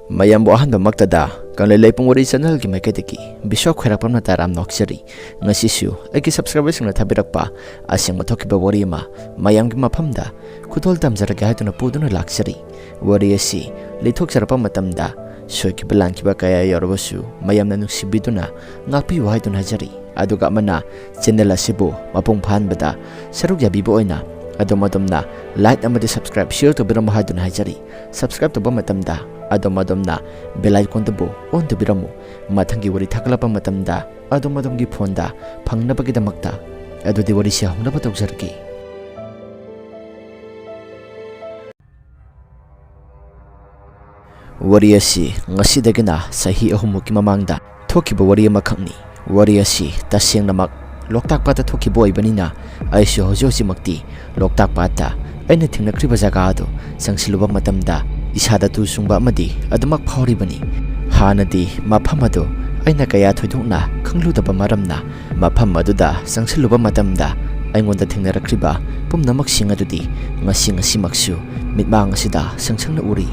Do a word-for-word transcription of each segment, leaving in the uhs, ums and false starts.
ꯃꯌꯥꯝꯕꯨ ꯑꯍꯥꯟꯕꯃꯛꯇꯗ ꯀꯪꯂꯩ ꯂꯩꯄꯨꯡ ꯋꯥꯔꯤ ꯆꯦꯅꯦꯜꯒꯤ ꯃꯥꯏꯀꯩꯗꯒꯤ ꯕꯤꯁ꯭ꯋ ꯈ꯭ꯋꯥꯏꯔꯥꯛꯄꯝꯅ ꯇꯔꯥꯝꯅ ꯑꯣꯛꯆꯔꯤ꯫ ꯉꯁꯤꯁꯨ ꯑꯩꯒꯤ ꯁꯕꯁꯀ꯭ꯔꯥꯏꯕꯔꯁꯤꯡꯅ ꯊꯥꯕꯤꯔꯛꯄ ꯑꯁꯦꯡꯕ ꯊꯣꯛꯈꯤꯕ ꯋꯥꯔꯤ ꯑꯃ ꯃꯌꯥꯝꯒꯤ ꯃꯐꯝꯗ ꯈꯨꯗꯣꯜ ꯇꯝꯖꯔꯒꯦ ꯍꯥꯏꯗꯨꯅ ꯄꯨꯗꯨꯅ ꯂꯥꯛꯆꯔꯤ꯫ ꯋꯥꯔꯤ ꯑꯁꯤ ꯂꯤꯊꯣꯛꯆꯔꯛꯄ ꯃꯇꯝꯗ ꯁꯣꯏꯈꯤꯕ ꯂꯥꯟꯈꯤꯕ ꯀꯌꯥ ꯌꯥꯎꯔꯕꯁꯨ ꯃꯌꯥꯝꯅ ꯅꯨꯡꯁꯤꯕꯤꯗꯨꯅ ꯉꯥꯛꯄꯤꯌꯨ ꯍꯥꯏꯗꯨꯅ ꯍꯥꯏꯖꯔꯤ꯫ ꯑꯗꯨꯒ ꯑꯃꯅ, ꯆꯦꯅꯦꯜ ꯑꯁꯤꯕꯨ ꯃꯄꯨꯡ ꯐꯥꯍꯟꯕꯗ ꯁꯔꯨꯛ ꯌꯥꯕꯤꯕ ꯑꯣꯏꯅ ꯑꯗꯣꯝ ꯑꯗꯣꯝꯅ ꯂꯥꯏꯛ ꯑꯃꯗꯤ ꯁꯕꯁꯀ꯭ꯔꯥꯏꯕ, ꯁꯤꯌꯔ ꯇꯧꯕꯤꯔꯝꯃꯨ ꯍꯥꯏꯗꯨꯅ ꯍꯥꯏꯖꯔꯤ꯫ ꯁꯕꯁꯀ꯭ꯔꯥꯏꯕ ꯇꯧꯕ ꯃꯇꯝꯗ ꯑꯗꯣꯝ ꯑꯗꯣꯝꯅ ꯕꯦꯜ ꯑꯥꯏꯀꯣꯟꯗꯨꯕꯨ ꯑꯣꯟ ꯇꯧꯕꯤꯔꯝꯃꯨ꯫ ꯃꯊꯪꯒꯤ ꯋꯥꯔꯤ ꯊꯥꯒꯠꯂꯛꯄ ꯃꯇꯝꯗ ꯑꯗꯣꯝ ꯑꯗꯣꯝꯒꯤ ꯐꯣꯟꯗ ꯐꯪꯅꯕꯒꯤꯗꯃꯛꯇ꯫ ꯑꯗꯨꯗꯤ ꯋꯥꯔꯤꯁꯤ ꯍꯧꯅꯕ ꯇꯧꯖꯔꯒꯦ꯫ ꯋꯥꯔꯤ ꯑꯁꯤ ꯉꯁꯤꯗꯒꯤꯅ ꯆꯍꯤ ꯑꯍꯨꯝꯃꯨꯛꯀꯤ ꯃꯃꯥꯡꯗ ꯊꯣꯛꯈꯤꯕ ꯋꯥꯔꯤ ꯑꯃꯈꯛꯅꯤ꯫ ꯋꯥꯔꯤ ꯑꯁꯤ ꯇꯁꯦꯡꯅꯃꯛ ꯂꯣꯛꯇꯥꯛ ꯄꯥꯠꯇ ꯊꯣꯛꯈꯤꯕ ꯑꯣꯏꯕꯅꯤꯅ ꯑꯩꯁꯨ ꯍꯧꯖꯤꯛ ꯍꯧꯖꯤꯛꯃꯛꯇꯤ ꯂꯣꯛꯇꯥꯛ ꯄꯥꯠꯇ ꯑꯩꯅ ꯊꯦꯡꯅꯈ꯭ꯔꯤꯕ ꯖꯒꯥ ꯑꯗꯨ ꯆꯪꯁꯤꯜꯂꯨꯕ ꯃꯇꯝꯗ ꯏꯁꯥꯗ ꯇꯨ ꯆꯨꯡꯕ ꯑꯃꯗꯤ ꯑꯗꯨꯃꯛ ꯐꯥꯎꯔꯤꯕꯅꯤ꯫ ꯍꯥꯟꯅꯗꯤ ꯃꯐꯝ ꯑꯗꯨ ꯑꯩꯅ ꯀꯌꯥ ꯊꯣꯏꯗꯣꯛꯅ ꯈꯪꯂꯨꯗꯕ ꯃꯔꯝꯅ ꯃꯐꯝ ꯑꯗꯨꯗ ꯆꯪꯁꯤꯜꯂꯨꯕ ꯃꯇꯝꯗ ꯑꯩꯉꯣꯟꯗ ꯊꯦꯡꯅꯔꯛꯈ꯭ꯔꯤꯕ ꯄꯨꯝꯅꯃꯛꯁꯤꯡ ꯑꯗꯨꯗꯤ ꯉꯁꯤ ꯉꯁꯤꯃꯛꯁꯨ ꯃꯤꯠꯃꯥꯡ ꯑꯁꯤꯗ ꯁꯪ ꯁꯪꯅ ꯎꯔꯤ꯫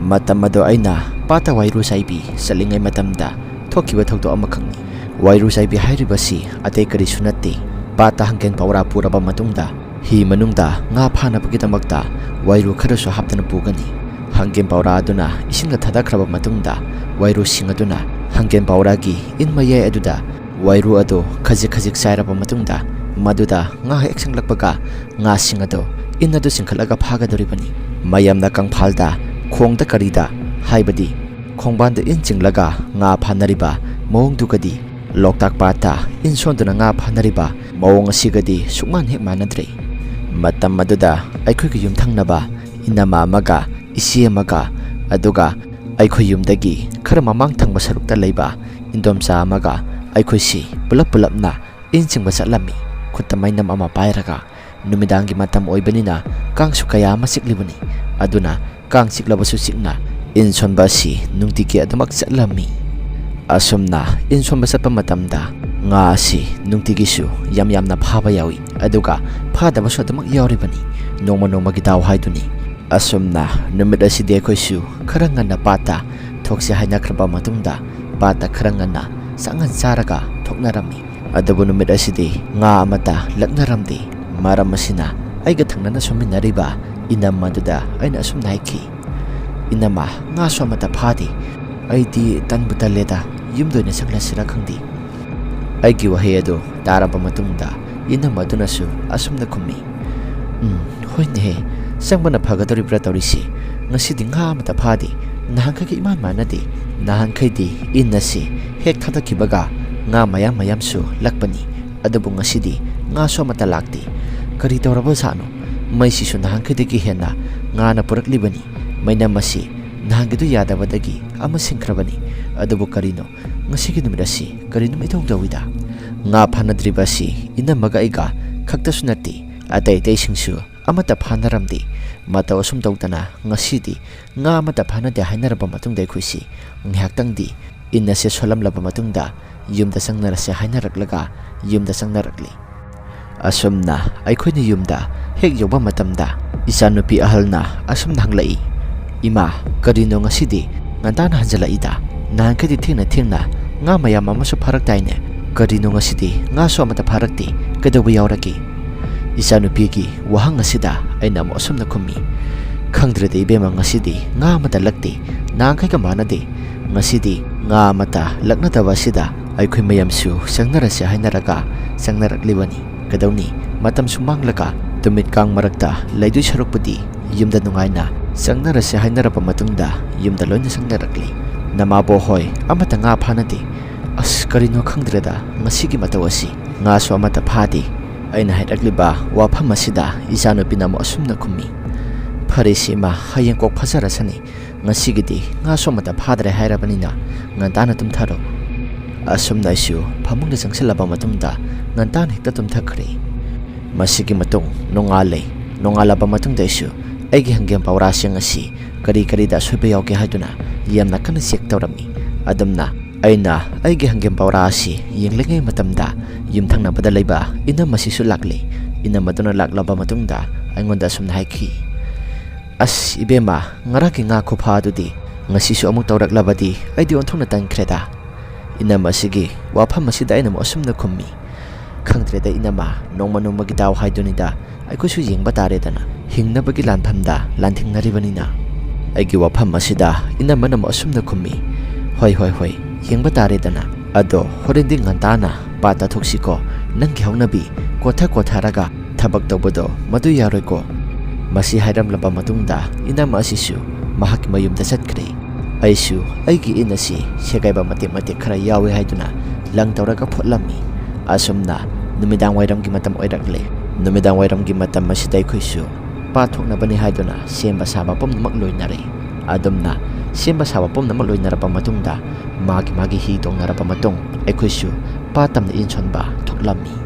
ꯃꯇꯝ ꯑꯗꯨ ꯑꯩꯅ ꯄꯥꯠꯇ ꯋꯥꯏꯔꯨ ꯆꯥꯏꯕꯤ ꯆꯠꯂꯤꯉꯩ ꯃꯇꯝꯗ ꯊꯣꯛꯈꯤꯕ ꯊꯧꯗꯣꯛ ꯑꯃꯈꯛꯅꯤ꯫ ꯋꯥꯏꯔꯨ ꯆꯥꯏꯕꯤ ꯍꯥꯏꯔꯤꯕꯁꯤ ꯑꯇꯩ ꯀꯔꯤꯁꯨ ꯅꯠꯇꯦ꯫ ꯄꯥꯠꯇ ꯍꯪꯒꯦꯟ ꯄꯧꯔꯥ ꯄꯨꯔꯕ ꯃꯇꯨꯡꯗ ꯍꯤ ꯃꯅꯨꯡꯗ ꯉꯥ ꯐꯥꯅꯕꯒꯤꯗꯃꯛꯇ ꯋꯥꯏꯔꯨ ꯈꯔꯁꯨ ꯍꯥꯞꯇꯅ ꯄꯨꯒꯅꯤ꯫ ꯍꯪꯒꯦꯟ ꯄꯧꯔꯥ ꯑꯗꯨꯅ ꯏꯁꯤꯡꯗ ꯊꯥꯗꯈ꯭ꯔꯕ ꯃꯇꯨꯡꯗ ꯋꯥꯏꯔꯨꯁꯤꯡ ꯑꯗꯨꯅ ꯍꯪꯒꯦꯟ ꯄꯧꯔꯥꯒꯤ ꯏꯟ ꯃꯌꯥꯏ ꯑꯗꯨꯗ ꯋꯥꯏꯔꯨ ꯑꯗꯨ ꯈꯖꯤꯛ ꯈꯖꯤꯛ ꯆꯥꯏꯔꯕ ꯃꯇꯨꯡꯗ ꯃꯗꯨꯗ ꯉꯥ ꯍꯦꯛ ꯆꯪꯂꯛꯄꯒ ꯉꯥꯁꯤꯡ ꯑꯗꯨ ꯏꯟ ꯑꯗꯨ ꯆꯤꯡꯈꯠꯂꯒ ꯐꯥꯒꯗꯧꯔꯤꯕꯅꯤ꯫ ꯃꯌꯥꯝꯅ ꯀꯪꯐꯥꯜꯗ, ꯈꯣꯡꯗ ꯀꯔꯤꯗ, ꯍꯥꯏꯕꯗꯤ ꯈꯣꯡꯕꯥꯟꯗ ꯏꯟ ꯆꯤꯡꯂꯒ ꯉꯥ ꯐꯥꯅꯔꯤꯕ ꯃꯑꯣꯡꯗꯨꯒꯗꯤ ꯂꯣꯛꯇꯥꯛ ꯄꯥꯠꯇ ꯏꯟ ꯁꯣꯟꯗꯨꯅ ꯉꯥ ꯐꯥꯅꯔꯤꯕ ꯃꯑꯣꯡ ꯑꯁꯤꯒꯗꯤ ꯁꯨꯛꯃꯥꯟ ꯍꯦꯛ ꯃꯥꯟꯅꯗ꯭ꯔꯦ꯫ ꯃꯇꯝ ꯑꯗꯨꯗ ꯑꯩꯈꯣꯏꯒꯤ ꯌꯨꯝꯊꯪꯅꯕ ꯏꯅꯝꯃ ꯑꯃꯒ ꯏꯆꯦ ꯑꯃꯒ, ꯑꯗꯨꯒ ꯑꯩꯈꯣꯏ ꯌꯨꯝꯗꯒꯤ ꯈꯔ ꯃꯃꯥꯡ ꯊꯪꯕ ꯁꯔꯨꯛꯇ ꯂꯩꯕ ꯏꯟꯗꯣꯝꯆꯥ ꯑꯃꯒ ꯑꯩꯈꯣꯏꯁꯤ ꯄꯨꯂꯞ ꯄꯨꯂꯞꯅ ꯏꯟ ꯆꯤꯡꯕ ꯆꯠꯂꯝꯃꯤ꯫ ꯈꯨꯠꯇ ꯃꯩꯅꯝ ꯑꯃ ꯄꯥꯏꯔꯒ꯫ ꯅꯨꯃꯤꯗꯥꯡꯒꯤ ꯃꯇꯝ ꯑꯣꯏꯕꯅꯤꯅ ꯀꯥꯡꯁꯨ ꯀꯌꯥ ꯑꯃ ꯆꯤꯛꯂꯤꯕꯅꯤ꯫ ꯑꯗꯨꯅ ꯀꯥꯡ ꯆꯤꯛꯂꯕꯁꯨ ꯆꯤꯛꯅ ꯏꯟ ꯁꯣꯟꯕ ꯑꯁꯤ ꯅꯨꯡꯇꯤꯒꯤ ꯑꯗꯨꯃꯛ ꯆꯠꯂꯝꯃꯤ꯫ ꯑꯁꯨꯝꯅ ꯏꯟ ꯁꯣꯟꯕ ꯆꯠꯄ ꯃꯇꯝꯗ ꯉꯥ ꯑꯁꯤ ꯅꯨꯡꯇꯤꯒꯤꯁꯨ ꯌꯥꯝ ꯌꯥꯝꯅ ꯐꯥꯕ ꯌꯥꯎꯏ, ꯑꯗꯨꯒ ꯐꯥꯗꯕꯁꯨ ꯑꯗꯨꯃꯛ ꯌꯥꯎꯔꯤꯕꯅꯤ꯫ ꯅꯣꯡꯃ ꯅꯣꯡꯃꯒꯤ ꯗꯥꯎ ꯍꯥꯏꯗꯨꯅꯤ꯫ ꯑꯁꯨꯝꯅ ꯅꯨꯃꯤꯠ ꯑꯁꯤꯗꯤ ꯑꯩꯈꯣꯏꯁꯨ ꯈꯔ ꯉꯟꯅ ꯄꯥꯠꯇ ꯊꯣꯛꯁꯤ ꯍꯥꯏꯅꯈ꯭ꯔꯕ ꯃꯇꯨꯡꯗ, ꯄꯥꯠꯇ ꯈꯔ ꯉꯟꯅ ꯆꯥꯛꯉꯟ ꯆꯥꯔꯒ ꯊꯣꯛꯅꯔꯝꯃꯤ꯫ ꯑꯗꯨꯕꯨ ꯅꯨꯃꯤꯠ ꯑꯁꯤꯗꯤ ꯉꯥ ꯑꯃꯠꯇ ꯂꯛꯅꯔꯝꯗꯦ꯫ ꯃꯔꯝ ꯑꯁꯤꯅ ꯑꯩꯒ ꯊꯪꯅꯅ ꯁꯨꯝꯃꯤꯟꯅꯔꯤꯕ ꯏꯅꯝ ꯑꯗꯨꯗ ꯑꯩꯅ ꯑꯁꯨꯝꯅ ꯍꯥꯏꯈꯤ, "ꯏꯅꯝꯃ, ꯉꯥꯁꯨ ꯑꯃꯠꯇ ꯐꯥꯗꯦ꯫ ꯑꯩꯗꯤ ꯇꯟꯕꯨ ꯇꯜꯂꯦꯗ, ꯌꯨꯝꯗ ꯑꯣꯏꯅ ꯆꯪꯂꯁꯤꯔꯥ ꯈꯪꯗꯦ"꯫ ꯑꯩꯒꯤ ꯋꯥꯍꯩ ꯑꯗꯨ ꯇꯥꯔꯕ ꯃꯇꯨꯡꯗ ꯏꯅꯝ ꯑꯗꯨꯅꯁꯨ ꯑꯁꯨꯝꯅ ꯈꯨꯝꯃꯤ, "ꯎꯝ, ꯍꯣꯏꯅꯦꯍꯦ, ꯆꯪꯕꯅ ꯐꯒꯗꯧꯔꯤꯕ꯭ꯔꯥ ꯇꯧꯔꯤꯁꯤ꯫ ꯉꯁꯤꯗꯤ ꯉꯥ ꯑꯃꯠꯇ ꯐꯥꯗꯦ꯫ ꯅꯍꯥꯟꯈꯩꯒ ꯏꯃꯥꯟ ꯃꯥꯟꯅꯗꯦ꯫ ꯅꯍꯥꯟꯈꯩꯗꯤ ꯏꯟ ꯑꯁꯤ ꯍꯦꯛ ꯊꯥꯗꯈꯤꯕꯒ ꯉꯥ ꯃꯌꯥꯝ ꯃꯌꯥꯝꯁꯨ ꯂꯛꯄꯅꯤ꯫ ꯑꯗꯨꯕꯨ ꯉꯁꯤꯗꯤ ꯉꯥꯁꯨ ꯑꯃꯠꯇ ꯂꯥꯛꯇꯦ꯫ ꯀꯔꯤ ꯇꯧꯔꯕꯖꯥꯠꯅꯣ? ꯃꯩꯁꯤꯁꯨ ꯅꯍꯥꯟꯈꯩꯗꯒꯤ ꯍꯦꯟꯅ ꯉꯥꯅ ꯄꯨꯔꯛꯂꯤꯕꯅꯤ꯫ ꯃꯩꯅꯝ ꯑꯁꯤ ꯅꯍꯥꯟꯒꯤꯗꯨ ꯌꯥꯗꯕꯗꯒꯤ ꯑꯃ ꯁꯤꯟꯈ꯭ꯔꯕꯅꯤ꯫ ꯑꯗꯨꯕꯨ ꯀꯔꯤꯅꯣ? ꯉꯁꯤꯒꯤ ꯅꯨꯃꯤꯠ ꯑꯁꯤ ꯀꯔꯤꯅꯣ ꯏꯇꯧ ꯇꯧꯏꯗ?" ꯉꯥ ꯐꯥꯅꯗ꯭ꯔꯤꯕ ꯑꯁꯤ ꯏꯅꯝꯃꯒ ꯑꯩꯒ ꯈꯛꯇꯁꯨ ꯅꯠꯇꯦ, ꯑꯇꯩ ꯑꯇꯩꯁꯤꯡꯁꯨ ꯑꯃꯠꯇ ꯐꯥꯅꯔꯝꯗꯦ꯫ ꯃꯇꯧ ꯑꯁꯨꯝ ꯇꯧꯗꯅ ꯉꯁꯤꯗꯤ ꯉꯥ ꯑꯃꯠꯇ ꯐꯥꯅꯗꯦ ꯍꯥꯏꯅꯔꯕ ꯃꯇꯨꯡꯗ ꯑꯩꯈꯣꯏꯁꯤ ꯉꯥꯏꯍꯥꯛꯇꯪꯗꯤ ꯏꯟ ꯑꯁꯦ ꯁꯣꯜꯂꯝꯂꯕ ꯃꯇꯨꯡꯗ ꯌꯨꯝꯗ ꯆꯪꯅꯔꯁꯦ ꯍꯥꯏꯅꯔꯛꯂꯒ ꯌꯨꯝꯗ ꯆꯪꯅꯔꯛꯂꯤ꯫ ꯑꯁꯨꯝꯅ ꯑꯩꯈꯣꯏꯅ ꯌꯨꯝꯗ ꯍꯦꯛ ꯌꯧꯕ ꯃꯇꯝꯗ ꯏꯆꯥꯅꯨꯄꯤ ꯑꯍꯜꯅ ꯑꯁꯨꯝꯅ ꯍꯪꯂꯛꯏ, "ꯏꯃꯥ, ꯀꯔꯤꯅꯣ ꯉꯁꯤꯗꯤ ꯉꯟꯇꯥꯅ ꯍꯟꯖꯤꯜꯂꯛꯏꯗ? ꯅꯍꯥꯟꯈꯩꯗꯤ ꯊꯦꯡꯅ ꯊꯦꯡꯅ ꯉꯥ ꯃꯌꯥꯝ ꯑꯃꯁꯨ ꯐꯥꯔꯛꯇꯥꯏꯅꯦ? ꯀꯔꯤꯅꯣ ꯉꯁꯤꯗꯤ ꯉꯥꯁꯨ ꯑꯃꯠꯇ ꯐꯥꯔꯛꯇꯦ? ꯀꯩꯗꯧꯕ ꯌꯥꯎꯔꯒꯦ?" ꯏꯆꯥꯅꯨꯄꯤꯒꯤ ꯋꯥꯍꯪ ꯑꯁꯤꯗ ꯑꯩꯅ ꯑꯃꯨꯛ ꯑꯁꯨꯝꯅ ꯈꯨꯝꯃꯤ, "ꯈꯪꯗ꯭ꯔꯦꯗ ꯏꯕꯦꯝꯃ, ꯉꯁꯤꯗꯤ ꯉꯥ ꯑꯃꯠꯇ ꯂꯛꯇꯦ, ꯅꯍꯥꯟꯈꯩꯒ ꯃꯥꯟꯅꯗꯦ꯫ ꯉꯁꯤꯗꯤ ꯉꯥ ꯑꯃꯠꯇ ꯂꯛꯅꯗꯕ ꯑꯁꯤꯗ ꯑꯩꯈꯣꯏ ꯃꯌꯥꯝꯁꯨ ꯆꯪꯅꯔꯁꯦ ꯍꯥꯏꯅꯔꯒ ꯆꯪꯅꯔꯛꯂꯤꯕꯅꯤ꯫ ꯀꯩꯗꯧꯅꯤ? ꯃꯇꯝꯁꯨ ꯃꯥꯡꯂꯒ ꯇꯨꯃꯤꯠ ꯀꯥꯡ ꯃꯔꯛꯇ ꯂꯩꯗꯣꯏ ꯁꯔꯨꯛꯄꯨꯗꯤ ꯌꯨꯝꯗ ꯅꯨꯡꯉꯥꯏꯅ ꯆꯪꯅꯔꯁꯦ" ꯍꯥꯏꯅꯔꯕ ꯃꯇꯨꯡꯗ ꯌꯨꯝꯗ ꯂꯣꯏꯅ ꯆꯪꯅꯔꯛꯂꯤ꯫ ꯅꯃꯥꯕꯣꯛ ꯍꯣꯏ ꯑꯃꯠꯇ ꯉꯥ ꯐꯥꯅꯗꯦ꯫ "ꯑꯁ, ꯀꯔꯤꯅꯣ ꯈꯪꯗ꯭ꯔꯦꯗ ꯉꯁꯤꯒꯤ ꯃꯇꯧ ꯑꯁꯤ, ꯉꯥꯁꯨ ꯑꯃꯠꯇ ꯐꯥꯗꯦ" ꯑꯩꯅ ꯍꯥꯏꯔꯛꯂꯤꯕ ꯋꯥꯐꯝ ꯑꯁꯤꯗ ꯏꯆꯥꯅꯨꯄꯤꯅ ꯑꯃꯨꯛ ꯑꯁꯨꯝꯅ ꯈꯨꯝꯃꯤ, "ꯐꯔꯦꯁꯦ ꯏꯃꯥ, ꯍꯌꯦꯡ ꯀꯣꯛ ꯐꯥꯖꯔꯁꯅꯤ꯫ ꯉꯁꯤꯒꯤꯗꯤ ꯉꯥꯁꯨ ꯑꯃꯠꯇ ꯐꯥꯗ꯭ꯔꯦ ꯍꯥꯏꯔꯕꯅꯤꯅ ꯉꯟꯇꯥꯅ ꯇꯨꯝꯊꯔꯣ"꯫ ꯑꯁꯨꯝꯅ ꯑꯩꯁꯨ ꯐꯃꯨꯡꯗ ꯆꯪꯁꯤꯜꯂꯕ ꯃꯇꯨꯡꯗ ꯉꯟꯇꯥꯅ ꯍꯦꯛꯇ ꯇꯨꯝꯊꯈ꯭ꯔꯦ꯫ ꯃꯁꯤꯒꯤ ꯃꯇꯨꯡ ꯅꯣꯡꯉꯥꯜꯂꯦ꯫ ꯅꯣꯡꯉꯥꯜꯂꯕ ꯃꯇꯨꯡꯗ ꯑꯩꯁꯨ ꯑꯩꯒꯤ ꯍꯪꯒꯦꯝ ꯄꯧꯔꯥꯁꯤꯡ ꯑꯁꯤ ꯀꯔꯤ ꯀꯔꯤꯗ ꯑꯁꯣꯏꯕ ꯌꯥꯎꯒꯦ ꯍꯥꯏꯗꯨꯅ ꯌꯥꯝꯅ ꯀꯟꯅ ꯆꯦꯛ ꯇꯧꯔꯝꯃꯤ꯫ ꯑꯗꯨꯝꯅ ꯑꯩꯅ ꯑꯩꯒꯤ ꯍꯪꯒꯦꯝ ꯄꯧꯔꯥ ꯑꯁꯤ ꯌꯦꯡꯂꯤꯉꯩ ꯃꯇꯝꯗ ꯌꯨꯝꯊꯪꯅꯕꯗ ꯂꯩꯕ ꯏꯅꯝ ꯑꯁꯤꯁꯨ ꯂꯥꯛꯂꯦ꯫ ꯏꯅꯝ ꯑꯗꯨꯅ ꯂꯥꯛꯂꯕ ꯃꯇꯨꯡꯗ ꯑꯩꯉꯣꯟꯗ ꯑꯁꯨꯝꯅ ꯍꯥꯏꯈꯤ, "ꯑꯁ ꯏꯕꯦꯝꯃ, ꯉꯔꯥꯡꯒꯤ ꯉꯥ ꯈꯨꯐꯥ ꯑꯗꯨꯗꯤ ꯉꯁꯤꯁꯨ ꯑꯃꯨꯛ ꯇꯧꯔꯛꯂꯕꯗꯤ ꯑꯩꯗꯤ ꯑꯣꯟꯊꯣꯛꯅ ꯇꯟꯈ꯭ꯔꯦꯗ"꯫ ꯏꯅꯝ ꯑꯁꯤꯒꯤ ꯋꯥꯐꯝ ꯑꯁꯤꯗ ꯑꯩꯅ ꯑꯃꯨꯛ ꯑꯁꯨꯝꯅ ꯈꯨꯝꯃꯤ, "ꯈꯪꯗ꯭ꯔꯦꯗ ꯏꯅꯝꯃ, ꯅꯣꯡꯃ ꯅꯣꯡꯃꯒꯤ ꯗꯥꯎ ꯍꯥꯏꯗꯨꯅꯤꯗ, ꯑꯩꯈꯣꯏꯁꯨ ꯌꯦꯡꯕ ꯇꯥꯔꯦꯗꯅ, ꯍꯤꯡꯅꯕꯒꯤ ꯂꯥꯟꯐꯝꯗ ꯂꯥꯟꯊꯦꯡꯅꯔꯤꯕꯅꯤꯅ"꯫ ꯑꯩꯒꯤ ꯋꯥꯐꯝ ꯑꯁꯤꯗ ꯏꯅꯝꯃꯅ ꯑꯃꯨꯛ ꯑꯁꯨꯝꯅ ꯈꯨꯝꯃꯤ, "ꯍꯣꯏ ꯍꯣꯏ ꯍꯣꯏ, ꯌꯦꯡꯕ ꯇꯥꯔꯦꯗꯅ꯫ ꯑꯗꯣ ꯍꯣꯔꯦꯟꯗꯤ ꯉꯟꯇꯥꯅ ꯄꯥꯠꯇ ꯊꯣꯛꯁꯤꯀꯣ, ꯅꯪꯒꯤ ꯍꯧꯅꯕꯤ ꯀꯣꯊ ꯀꯣꯊꯔꯒ ꯊꯕꯛ ꯇꯧꯕꯗꯣ ꯃꯗꯨ ꯌꯥꯔꯣꯏꯀꯣ"꯫ ꯃꯁꯤ ꯍꯥꯏꯔꯝꯂꯕ ꯃꯇꯨꯡꯗ ꯏꯅꯝ ꯑꯁꯤꯁꯨ ꯃꯍꯥꯛꯀꯤ ꯃꯌꯨꯝꯗ ꯆꯠꯈ꯭ꯔꯦ꯫ ꯑꯩꯁꯨ ꯑꯩꯒꯤ ꯏꯟ ꯑꯁꯤ ꯁꯦꯒꯥꯏꯕ ꯃꯇꯦꯛ ꯃꯇꯦꯛ ꯈꯔ ꯌꯥꯎꯏ ꯍꯥꯏꯗꯨꯅ ꯂꯪ ꯇꯧꯔꯒ ꯐꯣꯠꯂꯝꯃꯤ꯫ ꯑꯁꯨꯝꯅ ꯅꯨꯃꯤꯗꯥꯡ ꯋꯥꯏꯔꯝꯒꯤ ꯃꯇꯝ ꯑꯣꯏꯔꯛꯂꯦ꯫ ꯅꯨꯃꯤꯗꯥꯡ ꯋꯥꯏꯔꯝꯒꯤ ꯃꯇꯝ ꯑꯁꯤꯗ ꯑꯩꯈꯣꯏꯁꯨ ꯄꯥꯠ ꯊꯣꯛꯅꯕꯅꯤ ꯍꯥꯏꯗꯨꯅ ꯁꯦꯝꯕ ꯁꯥꯕ ꯄꯨꯝꯅꯃꯛ ꯂꯣꯏꯅꯔꯦ꯫ ꯑꯗꯨꯝꯅ ꯁꯦꯝꯕ ꯁꯥꯕ ꯄꯨꯝꯅꯃꯛ ꯂꯣꯏꯅꯔꯕ ꯃꯇꯨꯡꯗ ꯃꯥꯒꯤ ꯃꯥꯒꯤ ꯍꯤ ꯇꯣꯡꯅꯔꯕ ꯃꯇꯨꯡ ꯑꯩꯈꯣꯏꯁꯨ ꯄꯥꯠ ꯇꯝꯅ ꯏꯟ ꯁꯣꯟꯕ ꯊꯣꯛꯂꯝꯃꯤ꯫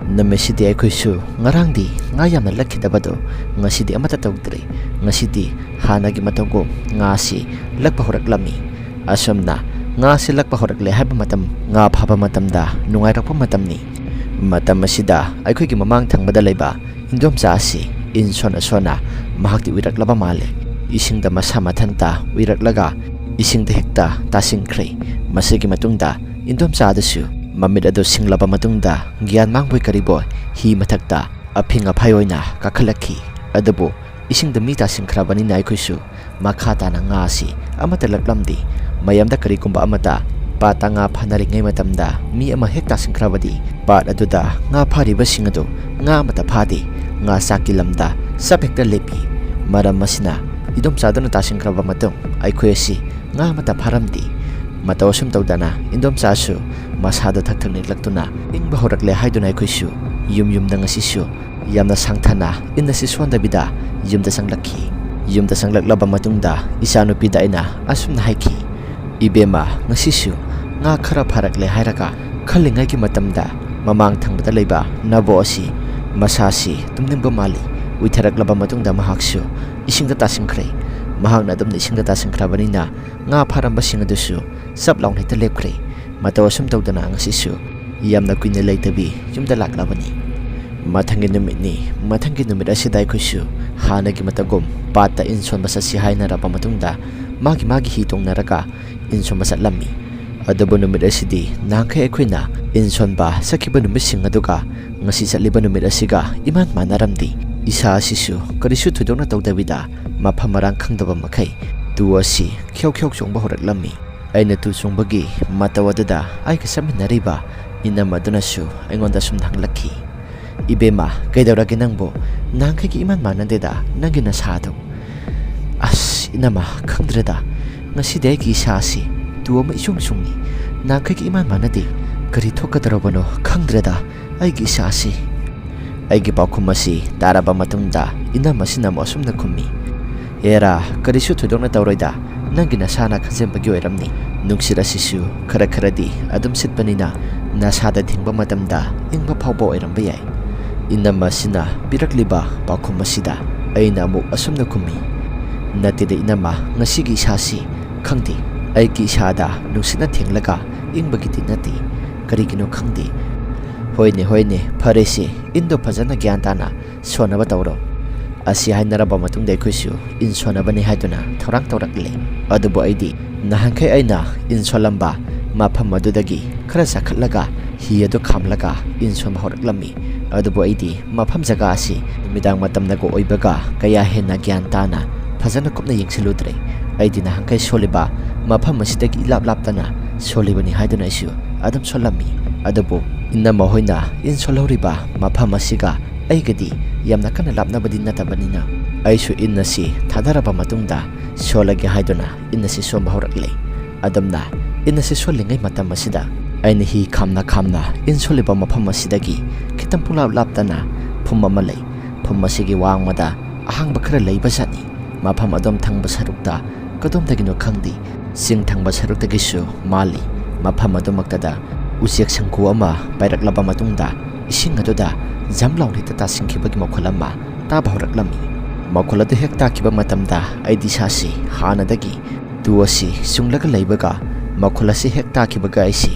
ꯅꯨꯃꯤꯠꯁꯤꯗꯤ ꯑꯩꯈꯣꯏꯁꯨ ꯉꯔꯥꯡꯗꯤ ꯉꯥ ꯌꯥꯝꯅ ꯂꯛꯈꯤꯗꯕꯗꯣ ꯉꯁꯤꯗꯤ ꯑꯃꯠꯇ ꯇꯧꯗ꯭ꯔꯦ꯫ ꯉꯁꯤꯗꯤ ꯍꯥꯟꯅꯒꯤ ꯃꯇꯧꯒꯨꯝ ꯉꯥꯁꯤ ꯂꯛꯄ ꯍꯧꯔꯛꯂꯝꯃꯤ꯫ ꯑꯁꯨꯝꯅ ꯉꯥꯁꯤ ꯂꯛꯄ ꯍꯧꯔꯛꯂꯦ ꯍꯥꯏꯕ ꯃꯇꯝ, ꯉꯥ ꯐꯥꯕ ꯃꯇꯝꯗ ꯅꯨꯡꯉꯥꯏꯔꯛꯄ ꯃꯇꯝꯅꯤ꯫ ꯃꯇꯝ ꯑꯁꯤꯗ ꯑꯩꯈꯣꯏꯒꯤ ꯃꯃꯥꯡ ꯊꯪꯕꯗ ꯂꯩꯕ ꯏꯟꯗꯣꯝꯆꯥ ꯑꯁꯤ ꯏꯟ ꯁꯣꯟꯅ ꯁꯣꯟꯅ ꯃꯍꯥꯛꯇꯤ ꯎꯏꯔꯛꯂꯕ ꯃꯥꯜꯂꯦ꯫ ꯏꯁꯤꯡꯗ ꯃꯁꯥ ꯃꯊꯟꯇ ꯎꯏꯔꯛꯂꯒ ꯏꯁꯤꯡꯗ ꯍꯦꯛꯇ ꯇꯥꯁꯤꯟꯈ꯭ꯔꯦ꯫ ꯃꯁꯤꯒꯤ ꯃꯇꯨꯡꯗ ꯏꯟꯗꯣꯝꯆꯥ ꯑꯗꯨꯁꯨ ꯃꯃꯤꯠ ꯑꯗꯨ ꯁꯤꯡꯂꯕ ꯃꯇꯨꯡꯗ ꯒ꯭ꯌꯥꯟ ꯃꯥꯡꯕꯣꯏ ꯀꯔꯤꯕꯣꯏ ꯍꯤ ꯃꯊꯛꯇ ꯑꯐꯤꯡ ꯑꯐꯥꯏ ꯑꯣꯏꯅ ꯀꯥꯈꯠꯂꯛꯈꯤ꯫ ꯑꯗꯨꯕꯨ ꯏꯁꯤꯡꯗ ꯃꯤ ꯇꯥꯁꯤꯟꯈ꯭ꯔꯕꯅꯤꯅ ꯑꯩꯈꯣꯏꯁꯨ ꯃꯈꯥ ꯇꯥꯅ ꯉꯥ ꯑꯁꯤ ꯑꯃꯠꯇ ꯂꯛꯂꯝꯗꯦ꯫ ꯃꯌꯥꯝꯗ ꯀꯔꯤꯒꯨꯝꯕ ꯑꯃꯠꯇ ꯄꯥꯠꯇ ꯉꯥ ꯐꯥꯅꯔꯤꯉꯩ ꯃꯇꯝꯗ ꯃꯤ ꯑꯃ ꯍꯦꯛ ꯇꯥꯁꯤꯟꯈ꯭ꯔꯕꯗꯤ ꯄꯥꯠ ꯑꯗꯨꯗ ꯉꯥ ꯐꯥꯔꯤꯕꯁꯤꯡ ꯑꯗꯨ ꯉꯥ ꯑꯃꯠꯇ ꯐꯥꯗꯦ꯫ ꯉꯥ ꯆꯥꯛꯀꯤ ꯂꯝꯗ ꯆꯞ ꯍꯦꯛꯇ ꯂꯦꯞꯄꯤ꯫ ꯃꯔꯝ ꯑꯁꯤꯅ ꯏꯗꯣꯝꯆꯥꯗꯨꯅ ꯇꯥꯁꯤꯟꯈ꯭ꯔꯕ ꯃꯇꯨꯡ ꯑꯩꯈꯣꯏ ꯑꯁꯤ ꯉꯥ ꯑꯃꯠꯇ ꯐꯥꯔꯝꯗꯦ꯫ ꯃꯇꯧ ꯑꯁꯨꯝ ꯇꯧꯗꯅ ꯏꯟꯗꯣꯝꯆꯥꯁꯨ ꯃꯁꯥꯗꯣ ꯊꯛ ꯊꯛ ꯅꯤꯛꯂꯛꯇꯨꯅ ꯏꯪꯕ ꯍꯧꯔꯛꯂꯦ ꯍꯥꯏꯗꯨꯅ ꯑꯩꯈꯣꯏꯁꯨ ꯌꯨꯝ ꯌꯨꯝꯗ ꯉꯁꯤꯁꯨ ꯌꯥꯝꯅ ꯁꯥꯡꯊꯅ ꯏꯟ ꯑꯁꯤ ꯁꯣꯟꯗꯕꯤꯗ ꯌꯨꯝꯗ ꯆꯪꯂꯛꯈꯤ꯫ ꯌꯨꯝꯗ ꯆꯪꯂꯛꯂꯕ ꯃꯇꯨꯡꯗ ꯏꯆꯥꯅꯨꯄꯤꯗ ꯑꯩꯅ ꯑꯁꯨꯝꯅ ꯍꯥꯏꯈꯤ, "ꯏꯕꯦꯝꯃ, ꯉꯁꯤꯁꯨ ꯉꯥ ꯈꯔ ꯐꯥꯔꯛꯂꯦ" ꯍꯥꯏꯔꯒ ꯈꯜꯂꯤꯉꯩꯒꯤ ꯃꯇꯝꯗ ꯃꯃꯥꯡ ꯊꯪꯕꯗ ꯂꯩꯕ ꯅꯕꯣ ꯑꯁꯤ ꯃꯁꯥꯁꯤ ꯇꯨꯝꯅꯤꯡꯕ ꯃꯥꯜꯂꯤ꯫ ꯎꯏꯊꯔꯛꯂꯕ ꯃꯇꯨꯡꯗ ꯃꯍꯥꯛꯁꯨ ꯏꯁꯤꯡꯗ ꯇꯥꯁꯤꯟꯈ꯭ꯔꯦ꯫ ꯃꯍꯥꯛꯅ ꯑꯗꯨꯝꯅ ꯏꯁꯤꯡꯗ ꯇꯥꯁꯤꯟꯈ꯭ꯔꯕꯅꯤꯅ ꯉꯥ ꯐꯥꯔꯝꯕꯁꯤꯡ ꯑꯗꯨꯁꯨ ꯆꯞ ꯂꯥꯎꯅ ꯍꯦꯛꯇ ꯂꯦꯞꯈ꯭ꯔꯦ꯫ ꯃꯇꯧ ꯑꯁꯨꯝ ꯇꯧꯗꯅ ꯉꯁꯤꯁꯨ ꯌꯥꯝꯅ ꯀꯨꯏꯅ ꯂꯩꯇꯕꯤ ꯌꯨꯝꯗ ꯂꯥꯛꯂꯕꯅꯤ꯫ ꯃꯊꯪꯒꯤ ꯅꯨꯃꯤꯠꯅꯤ꯫ ꯃꯊꯪꯒꯤ ꯅꯨꯃꯤꯠ ꯑꯁꯤꯗ ꯑꯩꯈꯣꯏꯁꯨ ꯍꯥꯟꯅꯒꯤ ꯃꯇꯧꯒꯨꯝ ꯄꯥꯠꯇ ꯏꯟ ꯁꯣꯟꯕ ꯆꯠꯁꯤ ꯍꯥꯏꯅꯔꯕ ꯃꯇꯨꯡꯗ ꯃꯥꯒꯤ ꯃꯥꯒꯤ ꯍꯤ ꯇꯣꯡꯅꯔꯒ ꯏꯟ ꯁꯣꯟꯕ ꯆꯠꯂꯝꯃꯤ꯫ ꯑꯗꯨꯕꯨ ꯅꯨꯃꯤꯠ ꯑꯁꯤꯗꯤ ꯅꯍꯥꯟꯈꯩ ꯑꯩꯈꯣꯏꯅ ꯏꯟ ꯁꯣꯟꯕ ꯆꯠꯈꯤꯕ ꯅꯨꯃꯤꯠꯁꯤꯡ ꯑꯗꯨꯒ ꯉꯁꯤ ꯆꯠꯂꯤꯕ ꯅꯨꯃꯤꯠ ꯑꯁꯤꯒ ꯏꯃꯥꯟ ꯃꯥꯟꯅꯔꯝꯗꯦ꯫ ꯏꯁꯥ ꯑꯁꯤꯁꯨ ꯀꯔꯤꯁꯨ ꯊꯣꯏꯗꯣꯛꯅ ꯇꯧꯗꯕꯤꯗ ꯃꯐꯝ ꯃꯔꯥꯡ ꯈꯪꯗꯕ ꯃꯈꯩ ꯇꯨ ꯑꯁꯤ ꯈ꯭ꯌꯧ ꯈ꯭ꯌꯧ ꯆꯣꯡꯕ ꯍꯧꯔꯛꯂꯝꯃꯤ꯫ ꯑꯩꯅ ꯇꯨ ꯆꯣꯡꯕꯒꯤ ꯃꯇꯧ ꯑꯗꯨꯗ ꯑꯩꯒ ꯆꯠꯃꯤꯟꯅꯔꯤꯕ ꯏꯅꯝ ꯑꯗꯨꯅꯁꯨ ꯑꯩꯉꯣꯟꯗ ꯁꯨꯝ ꯍꯪꯂꯛꯈꯤ, "ꯏꯕꯦꯝꯃ, ꯀꯩꯗꯧꯔꯒꯦ ꯅꯪꯕꯨ? ꯅꯍꯥꯟꯈꯩꯒ ꯏꯃꯥꯟ ꯃꯥꯟꯅꯗꯦꯗ ꯅꯪꯒꯤ ꯅꯁꯥꯗꯣ?" "ꯑꯁ ꯏꯅꯝꯃ, ꯈꯪꯗ꯭ꯔꯦꯗ, ꯉꯁꯤꯗꯤ ꯑꯩꯒꯤ ꯏꯁꯥ ꯑꯁꯤ ꯇꯨ ꯑꯃ ꯏꯆꯨꯡ ꯆꯨꯡꯉꯤ꯫ ꯅꯍꯥꯟꯈꯩꯒ ꯏꯃꯥꯟ ꯃꯥꯟꯅꯗꯦ꯫ ꯀꯔꯤ ꯊꯣꯛꯀꯗꯧꯔꯕꯅꯣ ꯈꯪꯗ꯭ꯔꯦꯗ ꯑꯩꯒꯤ ꯏꯁꯥ ꯑꯁꯤ꯫" ꯑꯩꯒꯤ ꯄꯥꯎꯈꯨꯝ ꯑꯁꯤ ꯇꯥꯔꯕ ꯃꯇꯨꯡꯗ ꯏꯅꯝ ꯑꯁꯤꯅ ꯑꯃꯨꯛ ꯑꯁꯨꯝꯅ ꯈꯨꯝꯃꯤ, "ꯑꯦꯔꯥ, ꯀꯔꯤꯁꯨ ꯊꯣꯏꯗꯣꯛꯅ ꯇꯧꯔꯣꯏꯗ, ꯅꯪꯒꯤ ꯅꯁꯥꯅ ꯈꯟꯖꯟꯕꯒꯤ ꯑꯣꯏꯔꯝꯅꯤ꯫ ꯅꯨꯡꯁꯤꯠ ꯑꯁꯤꯁꯨ ꯈꯔ ꯈꯔꯗꯤ ꯑꯗꯨꯝ ꯁꯤꯠꯄꯅꯤꯅ ꯅꯁꯥꯗ ꯊꯦꯡꯕ ꯃꯇꯝꯗ ꯏꯪꯕ ꯐꯥꯎꯕ ꯑꯣꯏꯔꯝꯕ ꯌꯥꯏ꯫" ꯏꯅꯝ ꯑꯁꯤꯅ ꯄꯤꯔꯛꯂꯤꯕ ꯄꯥꯎꯈꯨꯝ ꯑꯁꯤꯗ ꯑꯩꯅ ꯑꯃꯨꯛ ꯑꯁꯨꯝꯅ ꯈꯨꯝꯃꯤ, "ꯅꯠꯇꯦꯗ ꯏꯅꯝꯃ, ꯉꯁꯤꯒꯤ ꯏꯁꯥꯁꯤ ꯈꯪꯗꯦ, ꯑꯩꯒꯤ ꯏꯁꯥꯗ ꯅꯨꯡꯁꯤꯠꯅ ꯊꯦꯡꯂꯒ ꯏꯪꯕꯒꯤꯗꯤ ꯅꯠꯇꯦ, ꯀꯔꯤꯒꯤꯅꯣ ꯈꯪꯗꯦ꯫ ꯍꯣꯏꯅꯦ, ꯍꯣꯏꯅꯦ, ꯐꯔꯦꯁꯦ, ꯏꯟꯗꯣ ꯐꯖꯅ ꯒ꯭ꯌꯥꯟ ꯇꯥꯅ ꯁꯣꯟꯅꯕ ꯇꯧꯔꯣ꯫" ꯑꯁꯤ ꯍꯥꯏꯅꯔꯕ ꯃꯇꯨꯡꯗ ꯑꯩꯈꯣꯏꯁꯨ ꯏꯟ ꯁꯣꯟꯅꯕꯅꯤ ꯍꯥꯏꯗꯨꯅ ꯊꯧꯔꯥꯡ ꯇꯧꯔꯛꯂꯦ꯫ ꯑꯗꯨꯕꯨ ꯑꯩꯗꯤ ꯅꯍꯥꯟꯈꯩ ꯑꯩꯅ ꯏꯟ ꯁꯣꯜꯂꯝꯕ ꯃꯐꯝ ꯑꯗꯨꯗꯒꯤ ꯈꯔ ꯆꯥꯈꯠꯂꯒ ꯍꯤ ꯑꯗꯨ ꯈꯥꯝꯂꯒ ꯏꯟ ꯁꯣꯟꯕ ꯍꯧꯔꯛꯂꯝꯃꯤ꯫ ꯑꯗꯨꯕꯨ ꯑꯩꯗꯤ ꯃꯐꯝ ꯖꯒꯥ ꯑꯁꯤ ꯅꯨꯃꯤꯗꯥꯡ ꯃꯇꯝꯅꯒ ꯑꯣꯏꯕꯒ ꯀꯌꯥ ꯍꯦꯟꯅ ꯒ꯭ꯌꯥꯟ ꯇꯥꯅ ꯐꯖꯅ ꯀꯨꯞꯅ ꯌꯦꯡꯁꯤꯜꯂꯨꯗ꯭ꯔꯦ꯫ ꯑꯩꯗꯤ ꯅꯍꯥꯟꯈꯩ ꯁꯣꯜꯂꯤꯕ ꯃꯐꯝ ꯑꯁꯤꯗꯒꯤ ꯏꯂꯥꯞ ꯂꯥꯞꯇꯅ ꯁꯣꯜꯂꯤꯕꯅꯤ ꯍꯥꯏꯗꯨꯅ ꯑꯩꯁꯨ ꯑꯗꯨꯝ ꯁꯣꯜꯂꯝꯃꯤ꯫ ꯑꯗꯨꯕꯨ ꯏꯅꯝꯃ ꯍꯣꯏꯅ ꯏꯟ ꯁꯣꯜꯍꯧꯔꯤꯕ ꯃꯐꯝ ꯑꯁꯤꯒ ꯑꯩꯒꯗꯤ ꯌꯥꯝꯅ ꯀꯟꯅ ꯂꯥꯞꯅꯕꯗꯤ ꯅꯠꯇꯕꯅꯤꯅ ꯑꯩꯁꯨ ꯏꯟ ꯑꯁꯤ ꯊꯥꯗꯔꯕ ꯃꯇꯨꯡꯗ ꯁꯣꯜꯂꯒꯦ ꯍꯥꯏꯗꯨꯅ ꯏꯟ ꯑꯁꯤ ꯁꯣꯟꯕ ꯍꯧꯔꯛꯂꯦ꯫ ꯑꯗꯨꯝꯅ ꯏꯟ ꯑꯁꯤ ꯁꯣꯜꯂꯤꯉꯩ ꯃꯇꯝ ꯑꯁꯤꯗ ꯑꯩꯅ ꯍꯤ ꯈꯥꯝꯅ ꯈꯥꯝꯅ ꯏꯟ ꯁꯣꯜꯂꯤꯕ ꯃꯐꯝ ꯑꯁꯤꯗꯒꯤ ꯈꯤꯇꯪ ꯄꯨꯡꯂꯥꯞ ꯂꯥꯞꯇꯅ ꯐꯨꯝ ꯑꯃ ꯂꯩ꯫ ꯐꯨꯝ ꯑꯁꯤꯒꯤ ꯋꯥꯡꯃꯗ ꯑꯍꯥꯡꯕ ꯈꯔ ꯂꯩꯕ ꯖꯥꯠꯅꯤ꯫ ꯃꯐꯝ ꯑꯗꯨꯝ ꯊꯪꯕ ꯁꯔꯨꯛꯇ ꯀꯗꯣꯝꯗꯒꯤꯅꯣ ꯈꯪꯗꯦ, ꯆꯤꯡ ꯊꯪꯕ ꯁꯔꯨꯛꯇꯒꯤꯁꯨ ꯃꯥꯜꯂꯤ꯫ ꯃꯐꯝ ꯑꯗꯨꯃꯛꯇꯗ ꯎꯆꯦꯛ ꯁꯪꯒꯨ ꯑꯃ ꯄꯥꯏꯔꯛꯂꯕ ꯃꯇꯨꯡꯗ ꯏꯁꯤꯡ ꯑꯗꯨꯗ ꯖꯝ ꯂꯥꯎꯅ ꯍꯦꯛꯇ ꯇꯥꯁꯤꯟꯈꯤꯕꯒꯤ ꯃꯈꯣꯜ ꯑꯃ ꯇꯥꯕ ꯍꯧꯔꯛꯂꯝꯃꯤ꯫ ꯃꯈꯣꯜ ꯑꯗꯨ ꯍꯦꯛ ꯇꯥꯈꯤꯕ ꯃꯇꯝꯗ ꯑꯩꯗꯤ ꯏꯁꯥꯁꯤ ꯍꯥꯟꯅꯗꯒꯤ ꯇꯨ ꯑꯁꯤ ꯆꯨꯡꯂꯒ ꯂꯩꯕꯒ ꯃꯈꯣꯜ ꯑꯁꯤ ꯍꯦꯛ ꯇꯥꯈꯤꯕꯒ ꯑꯩꯁꯤ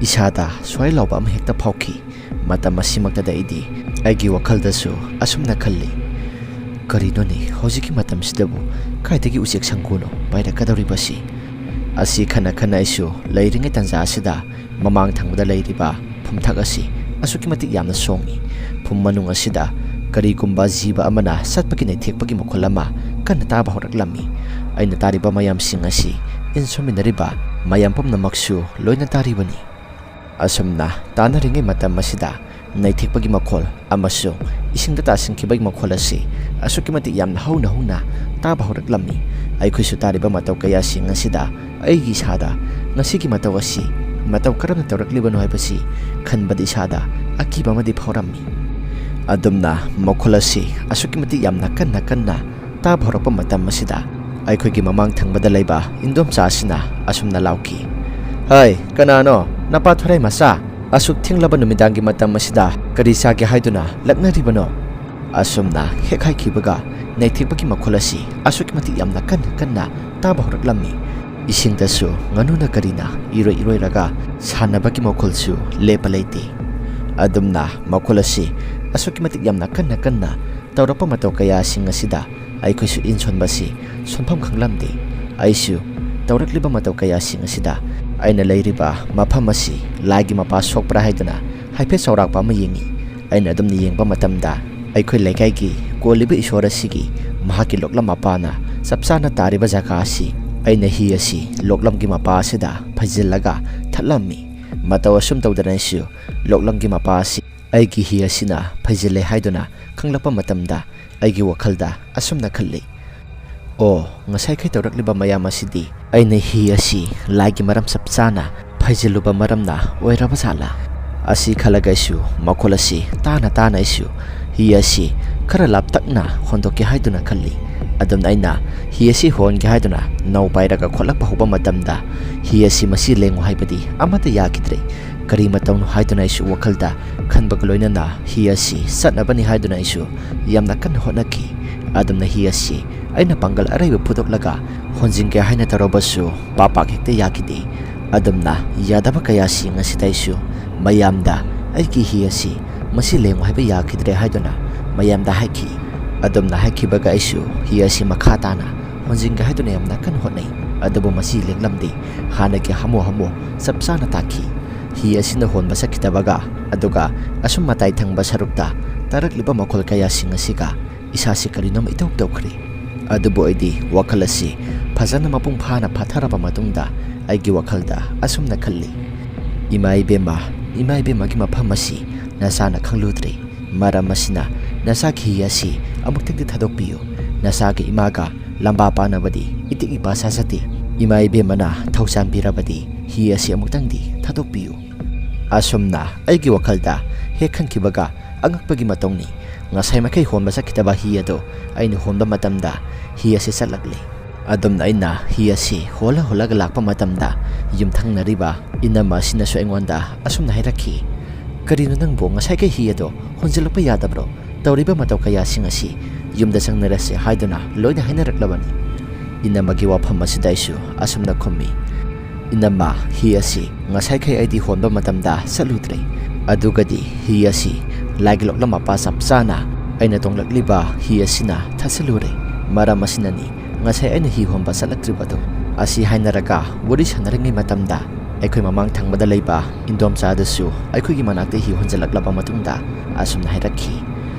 ꯏꯁꯥꯗ ꯁ꯭ꯋꯥꯏ ꯂꯥꯎꯕ ꯑꯃ ꯍꯦꯛꯇ ꯐꯥꯎꯈꯤ꯫ ꯃꯇꯝ ꯑꯁꯤꯃꯛꯇꯗ ꯑꯩꯗꯤ ꯑꯩꯒꯤ ꯋꯥꯈꯜꯗꯁꯨ ꯑꯁꯨꯝꯅ ꯈꯜꯂꯤ, "ꯀꯔꯤꯅꯣꯅꯦ, ꯍꯧꯖꯤꯛꯀꯤ ꯃꯇꯝꯁꯤꯗꯕꯨ ꯀꯥꯏꯗꯒꯤ ꯎꯆꯦꯛ ꯁꯪꯒꯨꯅꯣ ꯄꯥꯏꯔꯛꯀꯗꯧꯔꯤꯕꯁꯤ?" ꯑꯁꯤ ꯈꯟꯅ ꯈꯟꯅ ꯑꯩꯁꯨ ꯂꯩꯔꯤꯉꯩ ꯇꯥꯟꯖꯥ ꯑꯁꯤꯗ ꯃꯃꯥꯡ ꯊꯪꯕꯗ ꯂꯩꯔꯤꯕ ꯐꯨꯝꯊꯛ ꯑꯁꯤ ꯑꯁꯨꯛꯀꯤ ꯃꯇꯤꯛ ꯌꯥꯝꯅ ꯁꯣꯡꯏ꯫ ꯐꯨꯝ ꯃꯅꯨꯡ ꯑꯁꯤꯗ ꯀꯔꯤꯒꯨꯝꯕ ꯖꯤꯕ ꯑꯃꯅ ꯆꯠꯄꯒꯤ ꯅꯩꯊꯦꯛꯄꯒꯤ ꯃꯈꯣꯜ ꯑꯃ ꯀꯟꯅ ꯇꯥꯕ ꯍꯧꯔꯛꯂꯝꯃꯤ꯫ ꯑꯩꯅ ꯇꯥꯔꯤꯕ ꯃꯌꯥꯝꯁꯤꯡ ꯑꯁꯤ ꯏꯟ ꯁꯣꯟꯃꯤꯟꯅꯔꯤꯕ ꯃꯌꯥꯝ ꯄꯨꯝꯅꯃꯛꯁꯨ ꯂꯣꯏꯅ ꯇꯥꯔꯤꯕꯅꯤ꯫ ꯑꯁꯨꯝꯅ ꯇꯥꯟꯅꯔꯤꯉꯩ ꯃꯇꯝ ꯑꯁꯤꯗ ꯅꯩꯊꯦꯛꯄꯒꯤ ꯃꯈꯣꯜ ꯑꯃꯁꯨꯡ ꯏꯁꯤꯡꯗ ꯇꯥꯁꯤꯟꯈꯤꯕꯒꯤ ꯃꯈꯣꯜ ꯑꯁꯤ ꯑꯁꯨꯛꯀꯤ ꯃꯇꯤꯛ ꯌꯥꯝꯅ ꯍꯧꯅ ꯍꯧꯅ ꯇꯥꯕ ꯍꯧꯔꯛꯂꯝꯃꯤ꯫ ꯑꯩꯈꯣꯏꯁꯨ ꯇꯥꯔꯤꯕ ꯃꯇꯧ ꯀꯌꯥꯁꯤꯡ ꯑꯁꯤꯗ ꯑꯩꯒꯤ ꯏꯁꯥꯗ ꯉꯁꯤꯒꯤ ꯃꯇꯧ ꯑꯁꯤ ꯃꯇꯧ ꯀꯔꯝꯅ ꯇꯧꯔꯛꯂꯤꯕꯅꯣ ꯍꯥꯏꯕꯁꯤ ꯈꯟꯕꯗ ꯏꯁꯥꯗ ꯑꯀꯤꯕ ꯑꯃꯗꯤ ꯐꯥꯎꯔꯝꯃꯤ꯫ ꯑꯗꯨꯝꯅ ꯃꯈꯣꯜ ꯑꯁꯤ ꯑꯁꯨꯛꯀꯤ ꯃꯇꯤꯛ ꯌꯥꯝꯅ ꯀꯟꯅ ꯀꯟꯅ ꯇꯥꯕ ꯍꯧꯔꯛꯄ ꯃꯇꯝ ꯑꯁꯤꯗ ꯑꯩꯈꯣꯏꯒꯤ ꯃꯃꯥꯡ ꯊꯪꯕꯗ ꯂꯩꯕ ꯏꯟꯗꯣꯝꯆꯥ ꯑꯁꯤꯅ ꯑꯁꯨꯝꯅ ꯂꯥꯎꯈꯤ, "ꯍꯩ, ꯀꯅꯥꯅꯣ? ꯅꯄꯥ ꯊꯣꯔꯥꯏ ꯃꯆꯥ, ꯑꯁꯨꯛ ꯊꯦꯡꯂꯕ ꯅꯨꯃꯤꯗꯥꯡꯒꯤ ꯃꯇꯝ ꯑꯁꯤꯗ ꯀꯔꯤ ꯆꯥꯒꯦ ꯍꯥꯏꯗꯨꯅ ꯂꯛꯅꯔꯤꯕꯅꯣ?" ꯑꯁꯨꯝꯅ ꯍꯦꯛ ꯍꯥꯏꯈꯤꯕꯒ ꯅꯩꯊꯦꯛꯄꯒꯤ ꯃꯈꯣꯜ ꯑꯁꯤ ꯑꯁꯨꯛꯀꯤ ꯃꯇꯤꯛ ꯌꯥꯝꯅ ꯀꯟꯅ ꯀꯟꯅ ꯇꯥꯕ ꯍꯧꯔꯛꯂꯝꯃꯤ꯫ ꯏꯁꯤꯡꯗꯁꯨ ꯉꯥꯅꯨꯅ ꯀꯔꯤꯅ ꯏꯔꯣꯏ ꯏꯔꯣꯏꯔꯒ ꯁꯥꯟꯅꯕꯒꯤ ꯃꯈꯣꯜꯁꯨ ꯂꯦꯞꯄ ꯂꯩꯇꯦ꯫ ꯑꯗꯨꯝꯅ ꯃꯈꯣꯜ ꯑꯁꯤ ꯑꯁꯨꯛꯀꯤ ꯃꯇꯤꯛ ꯌꯥꯝꯅ ꯀꯟꯅ ꯀꯟꯅ ꯇꯧꯔꯛꯄ ꯃꯇꯧ ꯀꯌꯥꯁꯤꯡ ꯑꯁꯤꯗ ꯑꯩꯈꯣꯏꯁꯨ ꯏꯟ ꯁꯣꯟꯕꯁꯤ ꯁꯣꯟꯐꯝ ꯈꯪꯂꯝꯗꯦ꯫ ꯑꯩꯁꯨ ꯇꯧꯔꯛꯂꯤꯕ ꯃꯇꯧ ꯀꯌꯥꯁꯤꯡ ꯑꯁꯤꯗ ꯑꯩꯅ ꯂꯩꯔꯤꯕ ꯃꯐꯝ ꯑꯁꯤ ꯂꯥꯏꯒꯤ ꯃꯄꯥ ꯁꯣꯛꯄ꯭ꯔꯥ ꯍꯥꯏꯗꯨꯅ ꯍꯥꯏꯐꯦꯠ ꯆꯥꯎꯔꯥꯛꯄ ꯑꯃ ꯌꯦꯡꯉꯤ꯫ ꯑꯩꯅ ꯑꯗꯨꯝꯅ ꯌꯦꯡꯕ ꯃꯇꯝꯗ ꯑꯩꯈꯣꯏ ꯂꯩꯀꯥꯏꯒꯤ ꯀꯣꯜꯂꯤꯕ ꯏꯁꯣꯔ ꯑꯁꯤꯒꯤ ꯃꯍꯥꯛꯀꯤ ꯂꯣꯛꯂꯝ ꯃꯄꯥꯅ ꯆꯞ ꯆꯥꯅ ꯇꯥꯔꯤꯕ ꯖꯒꯥ ꯑꯁꯤ ꯑꯩꯅ ꯍꯤ ꯑꯁꯤ ꯂꯣꯛꯂꯝꯒꯤ ꯃꯄꯥ ꯑꯁꯤꯗ ꯐꯩꯖꯤꯜꯂꯒ ꯊꯠꯂꯝꯃꯤ꯫ ꯃꯇꯧ ꯑꯁꯨꯝ ꯇꯧꯗꯅ ꯑꯩꯁꯨ ꯂꯣꯛꯂꯝꯒꯤ ꯃꯄꯥ ꯑꯁꯤ ꯑꯩꯒꯤ ꯍꯤ ꯑꯁꯤꯅ ꯐꯩꯖꯤꯜꯂꯦ ꯍꯥꯏꯗꯨꯅ ꯈꯪꯂꯛꯄ ꯃꯇꯝꯗ ꯑꯩꯒꯤ ꯋꯥꯈꯜꯗ ꯑꯁꯨꯝꯅ ꯈꯜꯂꯤ, "ꯑꯣ, ꯉꯁꯥꯏꯈꯩ ꯇꯧꯔꯛꯂꯤꯕ ꯃꯌꯥꯝ ꯑꯁꯤꯗꯤ ꯑꯩꯅ ꯍꯤ ꯑꯁꯤ ꯂꯥꯏꯒꯤ ꯃꯔꯝ ꯆꯞ ꯆꯥꯅ ꯐꯩꯖꯤꯜꯂꯨꯕ ꯃꯔꯝꯅ ꯑꯣꯏꯔꯕ ꯖꯥꯠꯂꯥ?" ꯑꯁꯤ ꯈꯜꯂꯒ ꯑꯩꯁꯨ ꯃꯈꯣꯜ ꯑꯁꯤ ꯇꯥꯅ ꯇꯥꯅ ꯑꯩꯁꯨ ꯍꯤ ꯑꯁꯤ ꯈꯔ ꯂꯥꯞꯇꯛꯅ ꯍꯣꯟꯗꯣꯛꯀꯦ ꯍꯥꯏꯗꯨꯅ ꯈꯜꯂꯤ꯫ ꯑꯗꯨꯝꯅ ꯑꯩꯅ ꯍꯤ ꯑꯁꯤ ꯍꯣꯟꯒꯦ ꯍꯥꯏꯗꯨꯅ ꯅꯧ ꯄꯥꯏꯔꯒ ꯈꯣꯠꯂꯛꯄ ꯍꯧꯕ ꯃꯇꯝꯗ ꯍꯤ ꯑꯁꯤ ꯃꯁꯤ ꯂꯦꯡꯉꯨ ꯍꯥꯏꯕꯗꯤ ꯑꯃꯠꯇ ꯌꯥꯈꯤꯗ꯭ꯔꯦ꯫ ꯀꯔꯤ ꯃꯇꯧꯅꯣ ꯍꯥꯏꯗꯨꯅ ꯑꯩꯁꯨ ꯋꯥꯈꯜꯗ ꯈꯟꯕꯒ ꯂꯣꯏꯅꯅ ꯍꯤ ꯑꯁꯤ ꯆꯠꯅꯕꯅꯤ ꯍꯥꯏꯗꯨꯅ ꯑꯩꯁꯨ ꯌꯥꯝꯅ ꯀꯟꯅ ꯍꯣꯠꯅꯈꯤ꯫ ꯑꯗꯨꯝꯅ ꯍꯤ ꯑꯁꯤ ꯑꯩꯅ ꯄꯥꯡꯒꯜ ꯑꯔꯩꯕ ꯐꯨꯗꯣꯛꯂꯒ ꯍꯣꯟꯖꯤꯟꯒꯦ ꯍꯥꯏꯅ ꯇꯧꯔꯕꯁꯨ ꯄꯥꯛ ꯄꯥꯛ ꯍꯦꯛꯇ ꯌꯥꯈꯤꯗꯦ꯫ ꯑꯗꯨꯝꯅ ꯌꯥꯗꯕ ꯀꯌꯥꯁꯤꯡ ꯑꯁꯤꯗ ꯑꯩꯁꯨ ꯃꯌꯥꯝꯗ ꯑꯩꯒꯤ ꯍꯤ ꯑꯁꯤ ꯃꯁꯤ ꯂꯦꯡꯉꯨ ꯍꯥꯏꯕ ꯌꯥꯈꯤꯗ꯭ꯔꯦ ꯍꯥꯏꯗꯨꯅ ꯃꯌꯥꯝꯗ ꯍꯥꯏꯈꯤ꯫ ꯑꯗꯨꯝꯅ ꯍꯥꯏꯈꯤꯕꯒ ꯑꯩꯁꯨ ꯍꯤ ꯑꯁꯤ ꯃꯈꯥ ꯇꯥꯅ ꯍꯣꯟꯖꯤꯟꯒꯦ ꯍꯥꯏꯗꯨꯅ ꯌꯥꯝꯅ ꯀꯟꯅ ꯍꯣꯠꯅꯩ꯫ ꯑꯗꯨꯕꯨ ꯃꯁꯤ ꯂꯦꯛꯂꯝꯗꯦ꯫ ꯍꯥꯟꯅꯒꯤ ꯍꯥꯃꯨ ꯍꯥꯃꯨ ꯆꯞ ꯆꯥꯅ ꯇꯥꯈꯤ꯫ ꯍꯤ ꯑꯁꯤꯅ ꯍꯣꯟꯕ ꯆꯠꯈꯤꯗꯕꯒ, ꯑꯗꯨꯒ ꯑꯁꯨꯝ ꯃꯇꯥꯏ ꯊꯪꯕ ꯁꯔꯨꯛꯇ ꯇꯥꯔꯛꯂꯤꯕ ꯃꯈꯣꯜ ꯀꯌꯥꯁꯤꯡ ꯑꯁꯤꯒ ꯏꯁꯥꯁꯤ ꯀꯔꯤꯅꯣꯝ ꯏꯇꯧ ꯇꯧꯈ꯭ꯔꯦ꯫ ꯑꯗꯨꯕꯨ ꯑꯩꯗꯤ ꯋꯥꯈꯜ ꯑꯁꯤ ꯐꯖꯅ ꯃꯄꯨꯡ ꯐꯥꯅ ꯐꯥꯊꯔꯕ ꯃꯇꯨꯡꯗ ꯑꯩꯒꯤ ꯋꯥꯈꯜꯗ ꯑꯁꯨꯝꯅ ꯈꯜꯂꯤ, "ꯏꯃꯥ ꯏꯕꯦꯝꯃ, ꯏꯃꯥ ꯏꯕꯦꯝꯃꯒꯤ ꯃꯐꯝ ꯑꯁꯤ ꯅꯆꯥꯅ ꯈꯪꯂꯨꯗ꯭ꯔꯦ꯫ ꯃꯔꯝ ꯑꯁꯤꯅ ꯅꯆꯥꯒꯤ ꯍꯤ ꯑꯁꯤ ꯑꯃꯨꯛꯇꯪꯗꯤ ꯊꯥꯗꯣꯛꯄꯤꯌꯨ꯫ ꯅꯆꯥꯒ ꯏꯃꯥꯒ ꯂꯝꯕꯥ ꯄꯥꯅꯕꯗꯤ ꯏꯇꯤꯛ ꯏꯄꯥ ꯁꯥꯖꯗꯦ꯫ ꯏꯃꯥ ꯏꯕꯦꯝꯃꯅ ꯊꯧꯖꯥꯟꯕꯤꯔꯕꯗꯤ ꯍꯤ ꯑꯁꯤ ꯑꯃꯨꯛꯇꯪꯗꯤ ꯊꯥꯗꯣꯛꯄꯤꯌꯨ"꯫ ꯑꯁꯨꯝꯅ ꯑꯩꯒꯤ ꯋꯥꯈꯜꯗ ꯍꯦꯛ ꯈꯟꯈꯤꯕꯒ ꯑꯉꯛꯄꯒꯤ ꯃꯇꯧꯅꯤ꯫ ꯉꯁꯥꯏ ꯃꯈꯩ ꯍꯣꯟꯕ ꯆꯠꯈꯤꯗꯕ ꯍꯤ ꯑꯗꯨ ꯑꯩꯅ ꯍꯣꯟꯕ ꯃꯇꯝꯗ ꯍꯤ ꯑꯁꯤ ꯆꯠꯂꯛꯂꯦ꯫ ꯑꯗꯨꯝꯅ ꯑꯩꯅ ꯍꯤ ꯑꯁꯤ ꯍꯣꯜꯂ ꯍꯣꯜꯂꯒ ꯂꯥꯛꯄ ꯃꯇꯝꯗ ꯌꯨꯝꯊꯪꯅꯔꯤꯕ ꯏꯅꯝꯃ ꯑꯁꯤꯅꯁꯨ ꯑꯩꯉꯣꯟꯗ ꯑꯁꯨꯝꯅ ꯍꯥꯏꯔꯛꯈꯤ, "ꯀꯔꯤꯅꯣ ꯅꯪꯕꯨ ꯉꯁꯥꯏꯈꯩ ꯍꯤ ꯑꯗꯣ ꯍꯣꯟꯖꯤꯜꯂꯛꯄ ꯌꯥꯗꯕ꯭ꯔꯣ? ꯇꯧꯔꯤꯕ ꯃꯇꯧ ꯀꯌꯥꯁꯤꯡ ꯑꯁꯤ ꯌꯨꯝꯗ ꯆꯪꯅꯔꯁꯦ ꯍꯥꯏꯗꯨꯅ ꯂꯣꯏꯅ ꯍꯥꯏꯅꯔꯛꯂꯕꯅꯤ"꯫ ꯏꯅꯝꯃꯒꯤ ꯋꯥꯐꯝ ꯑꯁꯤꯗ ꯑꯩꯁꯨ ꯑꯁꯨꯝꯅ ꯈꯨꯝꯃꯤ, "ꯏꯅꯝꯃ, ꯍꯤ ꯑꯁꯤ ꯉꯁꯥꯏꯈꯩ ꯑꯩꯗꯤ ꯍꯣꯟꯕ ꯃꯇꯝꯗ ꯆꯠꯂꯨꯗ꯭ꯔꯦ꯫ ꯑꯗꯨꯒꯗꯤ ꯍꯤ ꯑꯁꯤ ꯂꯥꯏꯒꯤ ꯂꯣꯛꯂꯝ ꯃꯄꯥ ꯆꯞ ꯆꯥꯅ ꯑꯩꯅ ꯇꯣꯡꯂꯛꯂꯤꯕ ꯍꯤ ꯑꯁꯤꯅ ꯊꯠꯆꯜꯂꯨꯔꯦ꯫ ꯃꯔꯝ ꯑꯁꯤꯅꯅꯤ ꯉꯁꯥꯏ ꯑꯩꯅ ꯍꯤ ꯍꯣꯟꯕ ꯆꯠꯂꯛꯇ꯭ꯔꯤꯕꯗꯨ"꯫ ꯑꯁꯤ ꯍꯥꯏꯅꯔꯒ ꯋꯥꯔꯤ ꯁꯥꯟꯅꯔꯤꯉꯩ ꯃꯇꯝꯗ ꯑꯩꯈꯣꯏ ꯃꯃꯥꯡ ꯊꯪꯕꯗ ꯂꯩꯕ ꯏꯟꯗꯣꯝꯆꯥ ꯑꯗꯨꯁꯨ ꯑꯩꯈꯣꯏꯒꯤ ꯃꯅꯥꯛꯇ ꯍꯤ ꯍꯣꯟꯖꯜꯂꯛꯂꯕ ꯃꯇꯨꯡꯗ ꯑꯁꯨꯝꯅ ꯍꯥꯏꯔꯛꯈꯤ,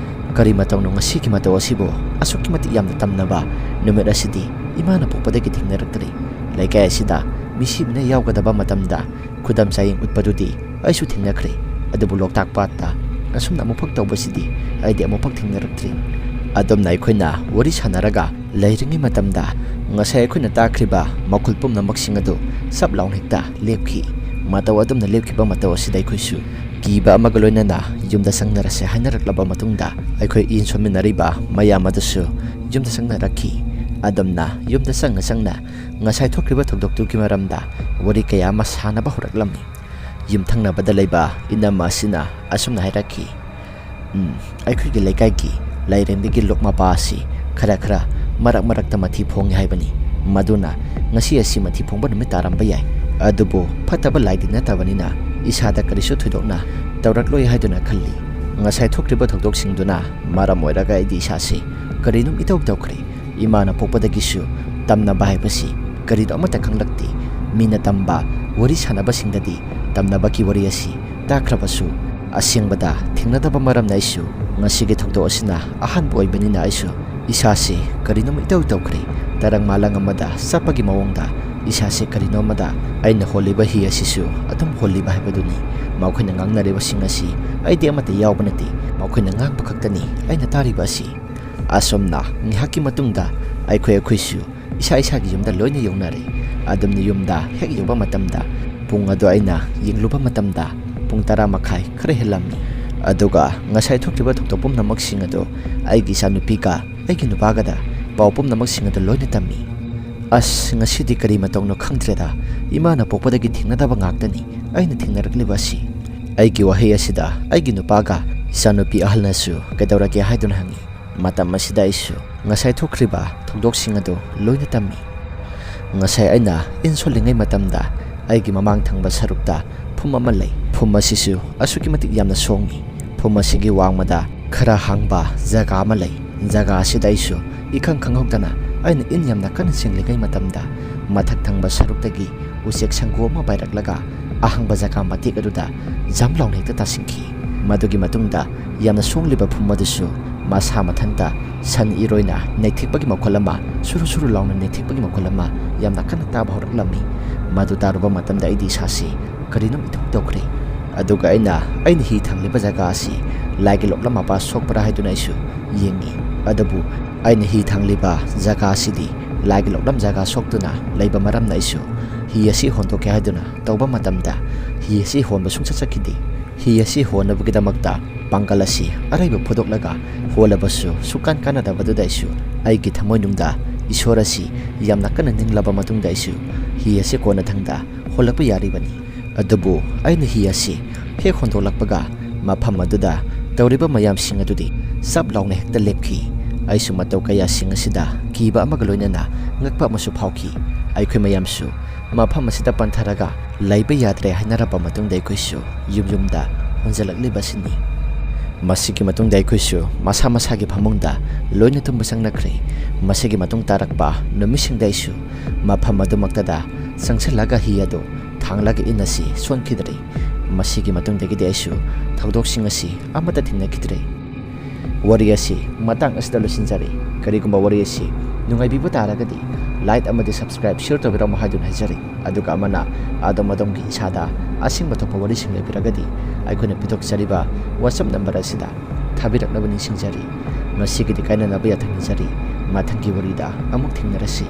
"ꯀꯔꯤ ꯃꯇꯧꯅꯣ ꯉꯁꯤꯒꯤ ꯃꯇꯧ ꯑꯁꯤꯕꯨ? ꯑꯁꯨꯛꯀꯤ ꯃꯇꯤꯛ ꯌꯥꯝꯅ ꯇꯝꯅꯕ ꯅꯨꯃꯤꯠ ꯑꯁꯤꯗꯤ ꯏꯃꯥꯅ ꯄꯣꯛꯄꯗꯒꯤ ꯊꯦꯡꯅꯔꯛꯇ꯭ꯔꯤ꯫ ꯂꯩꯀꯥꯏ ꯑꯁꯤꯗ ꯃꯤꯁꯤ ꯃꯤꯅ ꯌꯥꯎꯒꯗꯕ ꯃꯇꯝꯗ ꯈꯨꯗꯝ ꯆꯥꯌꯦꯡ ꯎꯠꯄꯗꯨꯗꯤ ꯑꯩꯁꯨ ꯊꯦꯡꯅꯈ꯭ꯔꯦ, ꯑꯗꯨꯕꯨ ꯂꯣꯛꯇꯥꯛ ꯄꯥꯠꯇ ꯑꯁꯨꯝꯅ ꯑꯃꯨꯛꯐꯥꯎ ꯇꯧꯕꯁꯤꯗꯤ ꯑꯩꯗꯤ ꯑꯃꯨꯛꯐꯥꯎ ꯊꯦꯡꯅꯔꯛꯇ꯭ꯔꯤ"꯫ ꯑꯗꯨꯝꯅ ꯑꯩꯈꯣꯏꯅ ꯋꯥꯔꯤ ꯁꯥꯟꯅꯔꯒ ꯂꯩꯔꯤꯉꯩ ꯃꯇꯝꯗ ꯉꯁꯥꯏ ꯑꯩꯈꯣꯏꯅ ꯇꯥꯈ꯭ꯔꯤꯕ ꯃꯈꯣꯜ ꯄꯨꯝꯅꯃꯛꯁꯤꯡ ꯑꯗꯨ ꯆꯞ ꯂꯥꯎꯅ ꯍꯦꯛꯇ ꯂꯦꯞꯈꯤ꯫ ꯃꯇꯧ ꯑꯗꯨꯝꯅ ꯂꯦꯞꯈꯤꯕ ꯃꯇꯧ ꯑꯁꯤꯗ ꯑꯩꯈꯣꯏꯁꯨ ꯀꯤꯕ ꯑꯃꯒ ꯂꯣꯏꯅꯅ ꯌꯨꯝꯗ ꯆꯪꯅꯔꯁꯦ ꯍꯥꯏꯅꯔꯛꯂꯕ ꯃꯇꯨꯡꯗ ꯑꯩꯈꯣꯏ ꯏꯟ ꯁꯣꯟꯃꯤꯟꯅꯔꯤꯕ ꯃꯌꯥꯝ ꯑꯗꯨꯁꯨ ꯌꯨꯝꯗ ꯆꯪꯅꯔꯛꯈꯤ꯫ ꯑꯗꯨꯝꯅ ꯌꯨꯝꯗ ꯆꯪꯅ ꯆꯪꯅ ꯉꯁꯥꯏ ꯊꯣꯛꯈ꯭ꯔꯤꯕ ꯊꯧꯗꯣꯛꯇꯨꯒꯤ ꯃꯔꯝꯗ ꯋꯥꯔꯤ ꯀꯌꯥ ꯑꯃ ꯁꯥꯟꯅꯕ ꯍꯧꯔꯛꯂꯝꯃꯤ꯫ ꯌꯨꯝꯊꯪꯅꯕꯗ ꯂꯩꯕ ꯏꯅꯝꯃ ꯑꯁꯤꯅ ꯑꯁꯨꯝꯅ ꯍꯥꯏꯔꯛꯈꯤ, "ꯎꯝ, ꯑꯩꯈꯣꯏꯒꯤ ꯂꯩꯀꯥꯏꯒꯤ ꯂꯥꯏꯔꯦꯝꯕꯤꯒꯤ ꯂꯣꯛ ꯃꯄꯥ ꯑꯁꯤ ꯈꯔ ꯈꯔ ꯃꯔꯛ ꯃꯔꯛꯇ ꯃꯊꯤ ꯐꯣꯡꯉꯤ ꯍꯥꯏꯕꯅꯤ꯫ ꯃꯗꯨꯅ ꯉꯁꯤ ꯑꯁꯤ ꯃꯊꯤ ꯐꯣꯡꯕ ꯅꯨꯃꯤꯠ ꯇꯥꯔꯝꯕ ꯌꯥꯏ꯫ ꯑꯗꯨꯕꯨ ꯐꯠꯇꯕ ꯂꯥꯏꯗꯤ ꯅꯠꯇꯕꯅꯤꯅ ꯏꯁꯥꯗ ꯀꯔꯤꯁꯨ ꯊꯣꯏꯗꯣꯛꯅ ꯇꯧꯔꯛꯂꯣꯏ ꯍꯥꯏꯗꯨꯅ ꯈꯜꯂꯤ"꯫ ꯉꯁꯥꯏ ꯊꯣꯛꯈ꯭ꯔꯤꯕ ꯊꯧꯗꯣꯛꯁꯤꯡꯗꯨꯅ ꯃꯔꯝ ꯑꯣꯏꯔꯒ ꯑꯩꯗꯤ ꯏꯁꯥꯁꯤ ꯀꯔꯤꯅꯣꯝ ꯏꯇꯧ ꯇꯧꯈ꯭ꯔꯦ꯫ ꯏꯃꯥꯅ ꯄꯣꯛꯄꯗꯒꯤꯁꯨ ꯇꯝꯅꯕ ꯍꯥꯏꯕꯁꯤ ꯀꯔꯤꯅꯣ ꯑꯃꯠꯇ ꯈꯪꯂꯛꯇꯦ꯫ ꯃꯤꯅ ꯇꯝꯕ ꯋꯥꯔꯤ ꯁꯥꯟꯅꯕꯁꯤꯡꯗꯗꯤ ꯇꯝꯅꯕꯒꯤ ꯋꯥꯔꯤ ꯑꯁꯤ ꯇꯥꯈ꯭ꯔꯕꯁꯨ, ꯑꯁꯦꯡꯕꯗ ꯊꯦꯡꯅꯗꯕ ꯃꯔꯝꯅ ꯑꯩꯁꯨ ꯉꯁꯤꯒꯤ ꯊꯧꯗꯣꯛ ꯑꯁꯤꯅ ꯑꯍꯥꯟꯕ ꯑꯣꯏꯕꯅꯤꯅ ꯑꯩꯁꯨ ꯏꯁꯥꯁꯤ ꯀꯔꯤꯅꯣꯝ ꯏꯇꯧ ꯇꯧꯈ꯭ꯔꯦ꯫ ꯇꯔꯪ ꯃꯥꯂꯪ ꯑꯃꯗ ꯆꯠꯄꯒꯤ ꯃꯑꯣꯡꯗ ꯏꯁꯥꯁꯤ ꯀꯔꯤꯅꯣ ꯑꯃꯗ, ꯑꯩꯅ ꯍꯣꯜꯂꯤꯕ ꯍꯤ ꯑꯁꯤꯁꯨ ꯑꯗꯨꯝ ꯍꯣꯜꯂꯤꯕ ꯍꯥꯏꯕꯗꯨꯅꯤ꯫ ꯃꯈꯣꯏꯅ ꯉꯥꯡꯅꯔꯤꯕꯁꯤꯡ ꯑꯁꯤ ꯑꯩꯗꯤ ꯑꯃꯠꯇ ꯌꯥꯎꯕ ꯅꯠꯇꯦ꯫ ꯃꯈꯣꯏꯅ ꯉꯥꯡꯕ ꯈꯛꯇꯅꯤ ꯑꯩꯅ ꯇꯥꯔꯤꯕ ꯑꯁꯤ꯫ ꯑꯁꯨꯝꯅ ꯉꯥꯏꯍꯥꯛꯀꯤ ꯃꯇꯨꯡꯗ ꯑꯩꯈꯣꯏ ꯑꯩꯈꯣꯏꯁꯨ ꯏꯁꯥ ꯏꯁꯥꯒꯤ ꯌꯨꯝꯗ ꯂꯣꯏꯅ ꯌꯧꯅꯔꯦ꯫ ꯑꯗꯨꯝꯅ ꯌꯨꯝꯗ ꯍꯦꯛ ꯌꯧꯕ ꯃꯇꯝꯗ, ꯄꯨꯡ ꯑꯗꯨ ꯑꯩꯅ ꯌꯦꯡꯂꯨꯕ ꯃꯇꯝꯗ ꯄꯨꯡ ꯇꯔꯥ ꯃꯈꯥꯏ ꯈꯔ ꯍꯦꯜꯂꯝꯃꯤ꯫ ꯑꯗꯨꯒ ꯉꯁꯥꯏ ꯊꯣꯛꯈꯤꯕ ꯊꯧꯗꯣꯛ ꯄꯨꯝꯅꯃꯛꯁꯤꯡ ꯑꯗꯨ ꯑꯩꯒꯤ ꯏꯆꯥꯅꯨꯄꯤꯒ ꯑꯩꯒꯤ ꯅꯨꯄꯥꯒꯗ ꯄꯥꯎ ꯄꯨꯝꯅꯃꯛꯁꯤꯡ ꯑꯗꯨ ꯂꯣꯏꯅ ꯇꯝꯃꯤ꯫ ꯑꯁ, ꯉꯁꯤꯗꯤ ꯀꯔꯤ ꯃꯇꯧꯅꯣ ꯈꯪꯗ꯭ꯔꯦꯗ, ꯏꯃꯥꯅ ꯄꯣꯛꯄꯗꯒꯤ ꯊꯦꯡꯅꯗꯕ ꯉꯥꯛꯇꯅꯤ ꯑꯩꯅ ꯊꯦꯡꯅꯔꯛꯂꯤꯕ ꯑꯁꯤ꯫ ꯑꯩꯒꯤ ꯋꯥꯍꯩ ꯑꯁꯤꯗ ꯑꯩꯒꯤ ꯅꯨꯄꯥꯒ ꯏꯆꯥꯅꯨꯄꯤ ꯑꯍꯜꯅꯁꯨ ꯀꯩꯗꯧꯔꯒꯦ ꯍꯥꯏꯗꯨꯅ ꯍꯪꯉꯤ꯫ ꯃꯇꯝ ꯑꯁꯤꯗ ꯑꯩꯁꯨ ꯉꯁꯥꯏ ꯊꯣꯛꯈ꯭ꯔꯤꯕ ꯊꯧꯗꯣꯛꯁꯤꯡ ꯑꯗꯨ ꯂꯣꯏꯅ ꯇꯝꯃꯤ꯫ ꯉꯁꯥꯏ ꯑꯩꯅ ꯏꯟ ꯁꯣꯜꯂꯤꯉꯩ ꯃꯇꯝꯗ ꯑꯩꯒꯤ ꯃꯃꯥꯡ ꯊꯪꯕ ꯁꯔꯨꯛꯇ ꯐꯨꯝ ꯑꯃ ꯂꯩ꯫ ꯐꯨꯝ ꯑꯁꯤꯁꯨ ꯑꯁꯨꯛꯀꯤ ꯃꯇꯤꯛ ꯌꯥꯝꯅ ꯁꯣꯡꯉꯤ꯫ ꯐꯨꯝ ꯑꯁꯤꯒꯤ ꯋꯥꯡꯃꯗ ꯈꯔ ꯍꯥꯡꯕ ꯖꯒꯥ ꯑꯃ ꯂꯩ꯫ ꯖꯒꯥ ꯑꯁꯤꯗ ꯑꯩꯁꯨ ꯏꯈꯪ ꯈꯪꯍꯧꯗꯅ ꯑꯩꯅ ꯏꯟ ꯌꯥꯝꯅ ꯀꯟꯅ ꯆꯤꯡꯂꯤꯉꯩ ꯃꯇꯝꯗ ꯃꯊꯛ ꯊꯪꯕ ꯁꯔꯨꯛꯇꯒꯤ ꯎꯆꯦꯛ ꯁꯪꯒꯨ ꯑꯃ ꯄꯥꯏꯔꯛꯂꯒ ꯑꯍꯥꯡꯕ ꯖꯒꯥ ꯃꯇꯦꯛ ꯑꯗꯨꯗ ꯖꯝ ꯂꯥꯎꯅ ꯍꯦꯛꯇ ꯇꯥꯁꯤꯟꯈꯤ꯫ ꯃꯗꯨꯒꯤ ꯃꯇꯨꯡꯗ ꯌꯥꯝꯅ ꯁꯣꯡꯂꯤꯕ ꯐꯨꯝ ꯑꯗꯨꯁꯨ ꯃꯁꯥ ꯃꯊꯟꯇ ꯁꯟ ꯏꯔꯣꯏꯅ ꯅꯩꯊꯦꯛꯄꯒꯤ ꯃꯈꯣꯜ ꯑꯃ, ꯁꯨꯔꯨ ꯁꯨꯔꯨ ꯂꯥꯎꯅ ꯅꯩꯊꯦꯛꯄꯒꯤ ꯃꯈꯣꯜ ꯑꯃ ꯌꯥꯝꯅ ꯀꯟꯅ ꯇꯥꯕ ꯍꯧꯔꯛꯂꯝꯃꯤ꯫ ꯃꯗꯨ ꯇꯥꯔꯨꯕ ꯃꯇꯝꯗ ꯑꯩꯗꯤ ꯏꯁꯥꯁꯤ ꯀꯔꯤꯅꯣꯝ ꯏꯇꯧ ꯇꯧꯈ꯭ꯔꯦ꯫ ꯑꯗꯨꯒ ꯑꯩꯅ, ꯑꯩꯅ ꯍꯤ ꯊꯥꯡꯂꯤꯕ ꯖꯒꯥ ꯑꯁꯤ ꯂꯥꯏꯒꯤ ꯂꯣꯛꯂꯝ ꯃꯄꯥ ꯁꯣꯛꯄ꯭ꯔꯥ ꯍꯥꯏꯗꯨꯅ ꯑꯩꯁꯨ ꯌꯦꯡꯉꯤ꯫ ꯑꯗꯨꯕꯨ ꯑꯩꯅ ꯍꯤ ꯊꯥꯡꯂꯤꯕ ꯖꯒꯥ ꯑꯁꯤꯗꯤ ꯂꯥꯏꯒꯤ ꯂꯣꯛꯂꯝ ꯖꯒꯥ ꯁꯣꯛꯇꯨꯅ ꯂꯩꯕ ꯃꯔꯝꯅ ꯑꯩꯁꯨ ꯍꯤ ꯑꯁꯤ ꯍꯣꯟꯗꯣꯛꯀꯦ ꯍꯥꯏꯗꯨꯅ ꯇꯧꯕ ꯃꯇꯝꯗ ꯍꯤ ꯑꯁꯤ ꯍꯣꯟꯕ ꯁꯨꯡꯆꯠ ꯆꯠꯈꯤꯗꯦ꯫ ꯍꯤ ꯑꯁꯤ ꯍꯣꯟꯅꯕꯒꯤꯗꯃꯛꯇ ꯄꯥꯡꯒꯜ ꯑꯁꯤ ꯑꯔꯩꯕ ꯐꯨꯗꯣꯛꯂꯒ ꯍꯣꯜꯂꯕꯁꯨ ꯁꯨꯛꯀꯥꯟ ꯀꯥꯟꯅꯗꯕꯗꯨꯗ ꯑꯩꯁꯨ ꯑꯩꯒꯤ ꯊꯃꯣꯏꯅꯨꯡꯗ ꯏꯁꯣꯔ ꯑꯁꯤ ꯌꯥꯝꯅ ꯀꯟꯅ ꯅꯤꯡꯂꯕ ꯃꯇꯨꯡꯗ ꯑꯩꯁꯨ ꯍꯤ ꯑꯁꯤ ꯀꯣꯟꯅꯊꯪꯗ ꯍꯣꯜꯂꯛꯄ ꯌꯥꯔꯤꯕꯅꯤ꯫ ꯑꯗꯨꯕꯨ ꯑꯩꯅ ꯍꯤ ꯑꯁꯤ ꯍꯦꯛ ꯍꯣꯟꯗꯣꯛꯂꯛꯄꯒ ꯃꯐꯝ ꯑꯗꯨꯗ ꯇꯧꯔꯤꯕ ꯃꯌꯥꯝꯁꯤꯡ ꯑꯗꯨꯗꯤ ꯆꯞ ꯂꯥꯎꯅ ꯍꯦꯛꯇ ꯂꯦꯞꯈꯤ꯫ ꯑꯩꯁꯨ ꯃꯇꯧ ꯀꯌꯥꯁꯤꯡ ꯑꯁꯤꯗ ꯀꯤꯕ ꯑꯃꯒ ꯂꯣꯏꯅꯅ ꯉꯛꯄ ꯑꯃꯁꯨ ꯐꯥꯎꯈꯤ꯫ ꯑꯩꯈꯣꯏ ꯃꯌꯥꯝꯁꯨ ꯃꯐꯝ ꯑꯁꯤꯗ ꯄꯟꯊꯔꯒ ꯂꯩꯕ ꯌꯥꯗ꯭ꯔꯦ ꯍꯥꯏꯅꯔꯕ ꯃꯇꯨꯡꯗ ꯑꯩꯈꯣꯏꯁꯨ ꯌꯨꯝ ꯌꯨꯝꯗ ꯍꯣꯟꯖꯜꯂꯛꯂꯤꯕꯁꯤꯅꯤ꯫ ꯃꯁꯤꯒꯤ ꯃꯇꯨꯡꯗ ꯑꯩꯈꯣꯏꯁꯨ ꯃꯁꯥ ꯃꯁꯥꯒꯤ ꯐꯃꯨꯡꯗ ꯂꯣꯏꯅ ꯇꯨꯝꯕ ꯆꯪꯅꯈ꯭ꯔꯦ꯫ ꯃꯁꯤꯒꯤ ꯃꯇꯨꯡ ꯇꯥꯔꯛꯄ ꯅꯨꯃꯤꯠꯁꯤꯡꯗ ꯑꯩꯁꯨ ꯃꯐꯝ ꯑꯗꯨꯃꯛꯇꯗ ꯆꯪꯁꯤꯜꯂꯒ ꯍꯤ ꯑꯗꯨ ꯊꯥꯡꯂꯒ ꯏꯟ ꯑꯁꯤ ꯁꯣꯟꯈꯤꯗ꯭ꯔꯦ꯫ ꯃꯁꯤꯒꯤ ꯃꯇꯨꯡꯗꯒꯤꯗꯤ ꯑꯩꯁꯨ ꯊꯧꯗꯣꯛꯁꯤꯡ ꯑꯁꯤ ꯑꯃꯠꯇ ꯊꯦꯡꯅꯈꯤꯗ꯭ꯔꯦ꯫ ꯋꯥꯔꯤ ꯑꯁꯤ ꯃꯇꯥꯡ ꯑꯁꯤꯗ ꯂꯣꯏꯁꯤꯟꯖꯔꯦ꯫ ꯀꯔꯤꯒꯨꯝꯕ ꯋꯥꯔꯤ ꯑꯁꯤ ꯅꯨꯡꯉꯥꯏꯕꯤꯕ ꯇꯥꯔꯒꯗꯤ like ꯑꯃꯗꯤ subscribe, share ꯇꯧꯕꯤꯔꯝꯃꯣ ꯍꯥꯏꯗꯨꯅ ꯍꯥꯏꯖꯔꯤ꯫ ꯑꯗꯨꯒ ꯑꯃꯅ ꯑꯗꯣꯝ ꯑꯗꯣꯝꯒꯤ ꯏꯁꯥꯗ ꯑꯁꯦꯡꯕ ꯊꯣꯛꯄ ꯋꯥꯔꯤꯁꯤꯡ ꯂꯩꯕꯤꯔꯒꯗꯤ ꯑꯩꯈꯣꯏꯅ ꯄꯨꯊꯣꯛꯆꯔꯤꯕ WhatsApp number ꯑꯁꯤꯗ ꯊꯥꯕꯤꯔꯛꯅꯕ ꯅꯤꯡꯁꯤꯡꯖꯔꯤ꯫ ꯉꯁꯤꯒꯤꯗꯤ ꯀꯥꯏꯅꯅꯕ ꯌꯥꯊꯪ ꯅꯤꯖꯔꯤ꯫ ꯃꯊꯪꯒꯤ ꯋꯥꯔꯤꯗ ꯑꯃꯨꯛ ꯊꯦꯡꯅꯔꯁꯤ꯫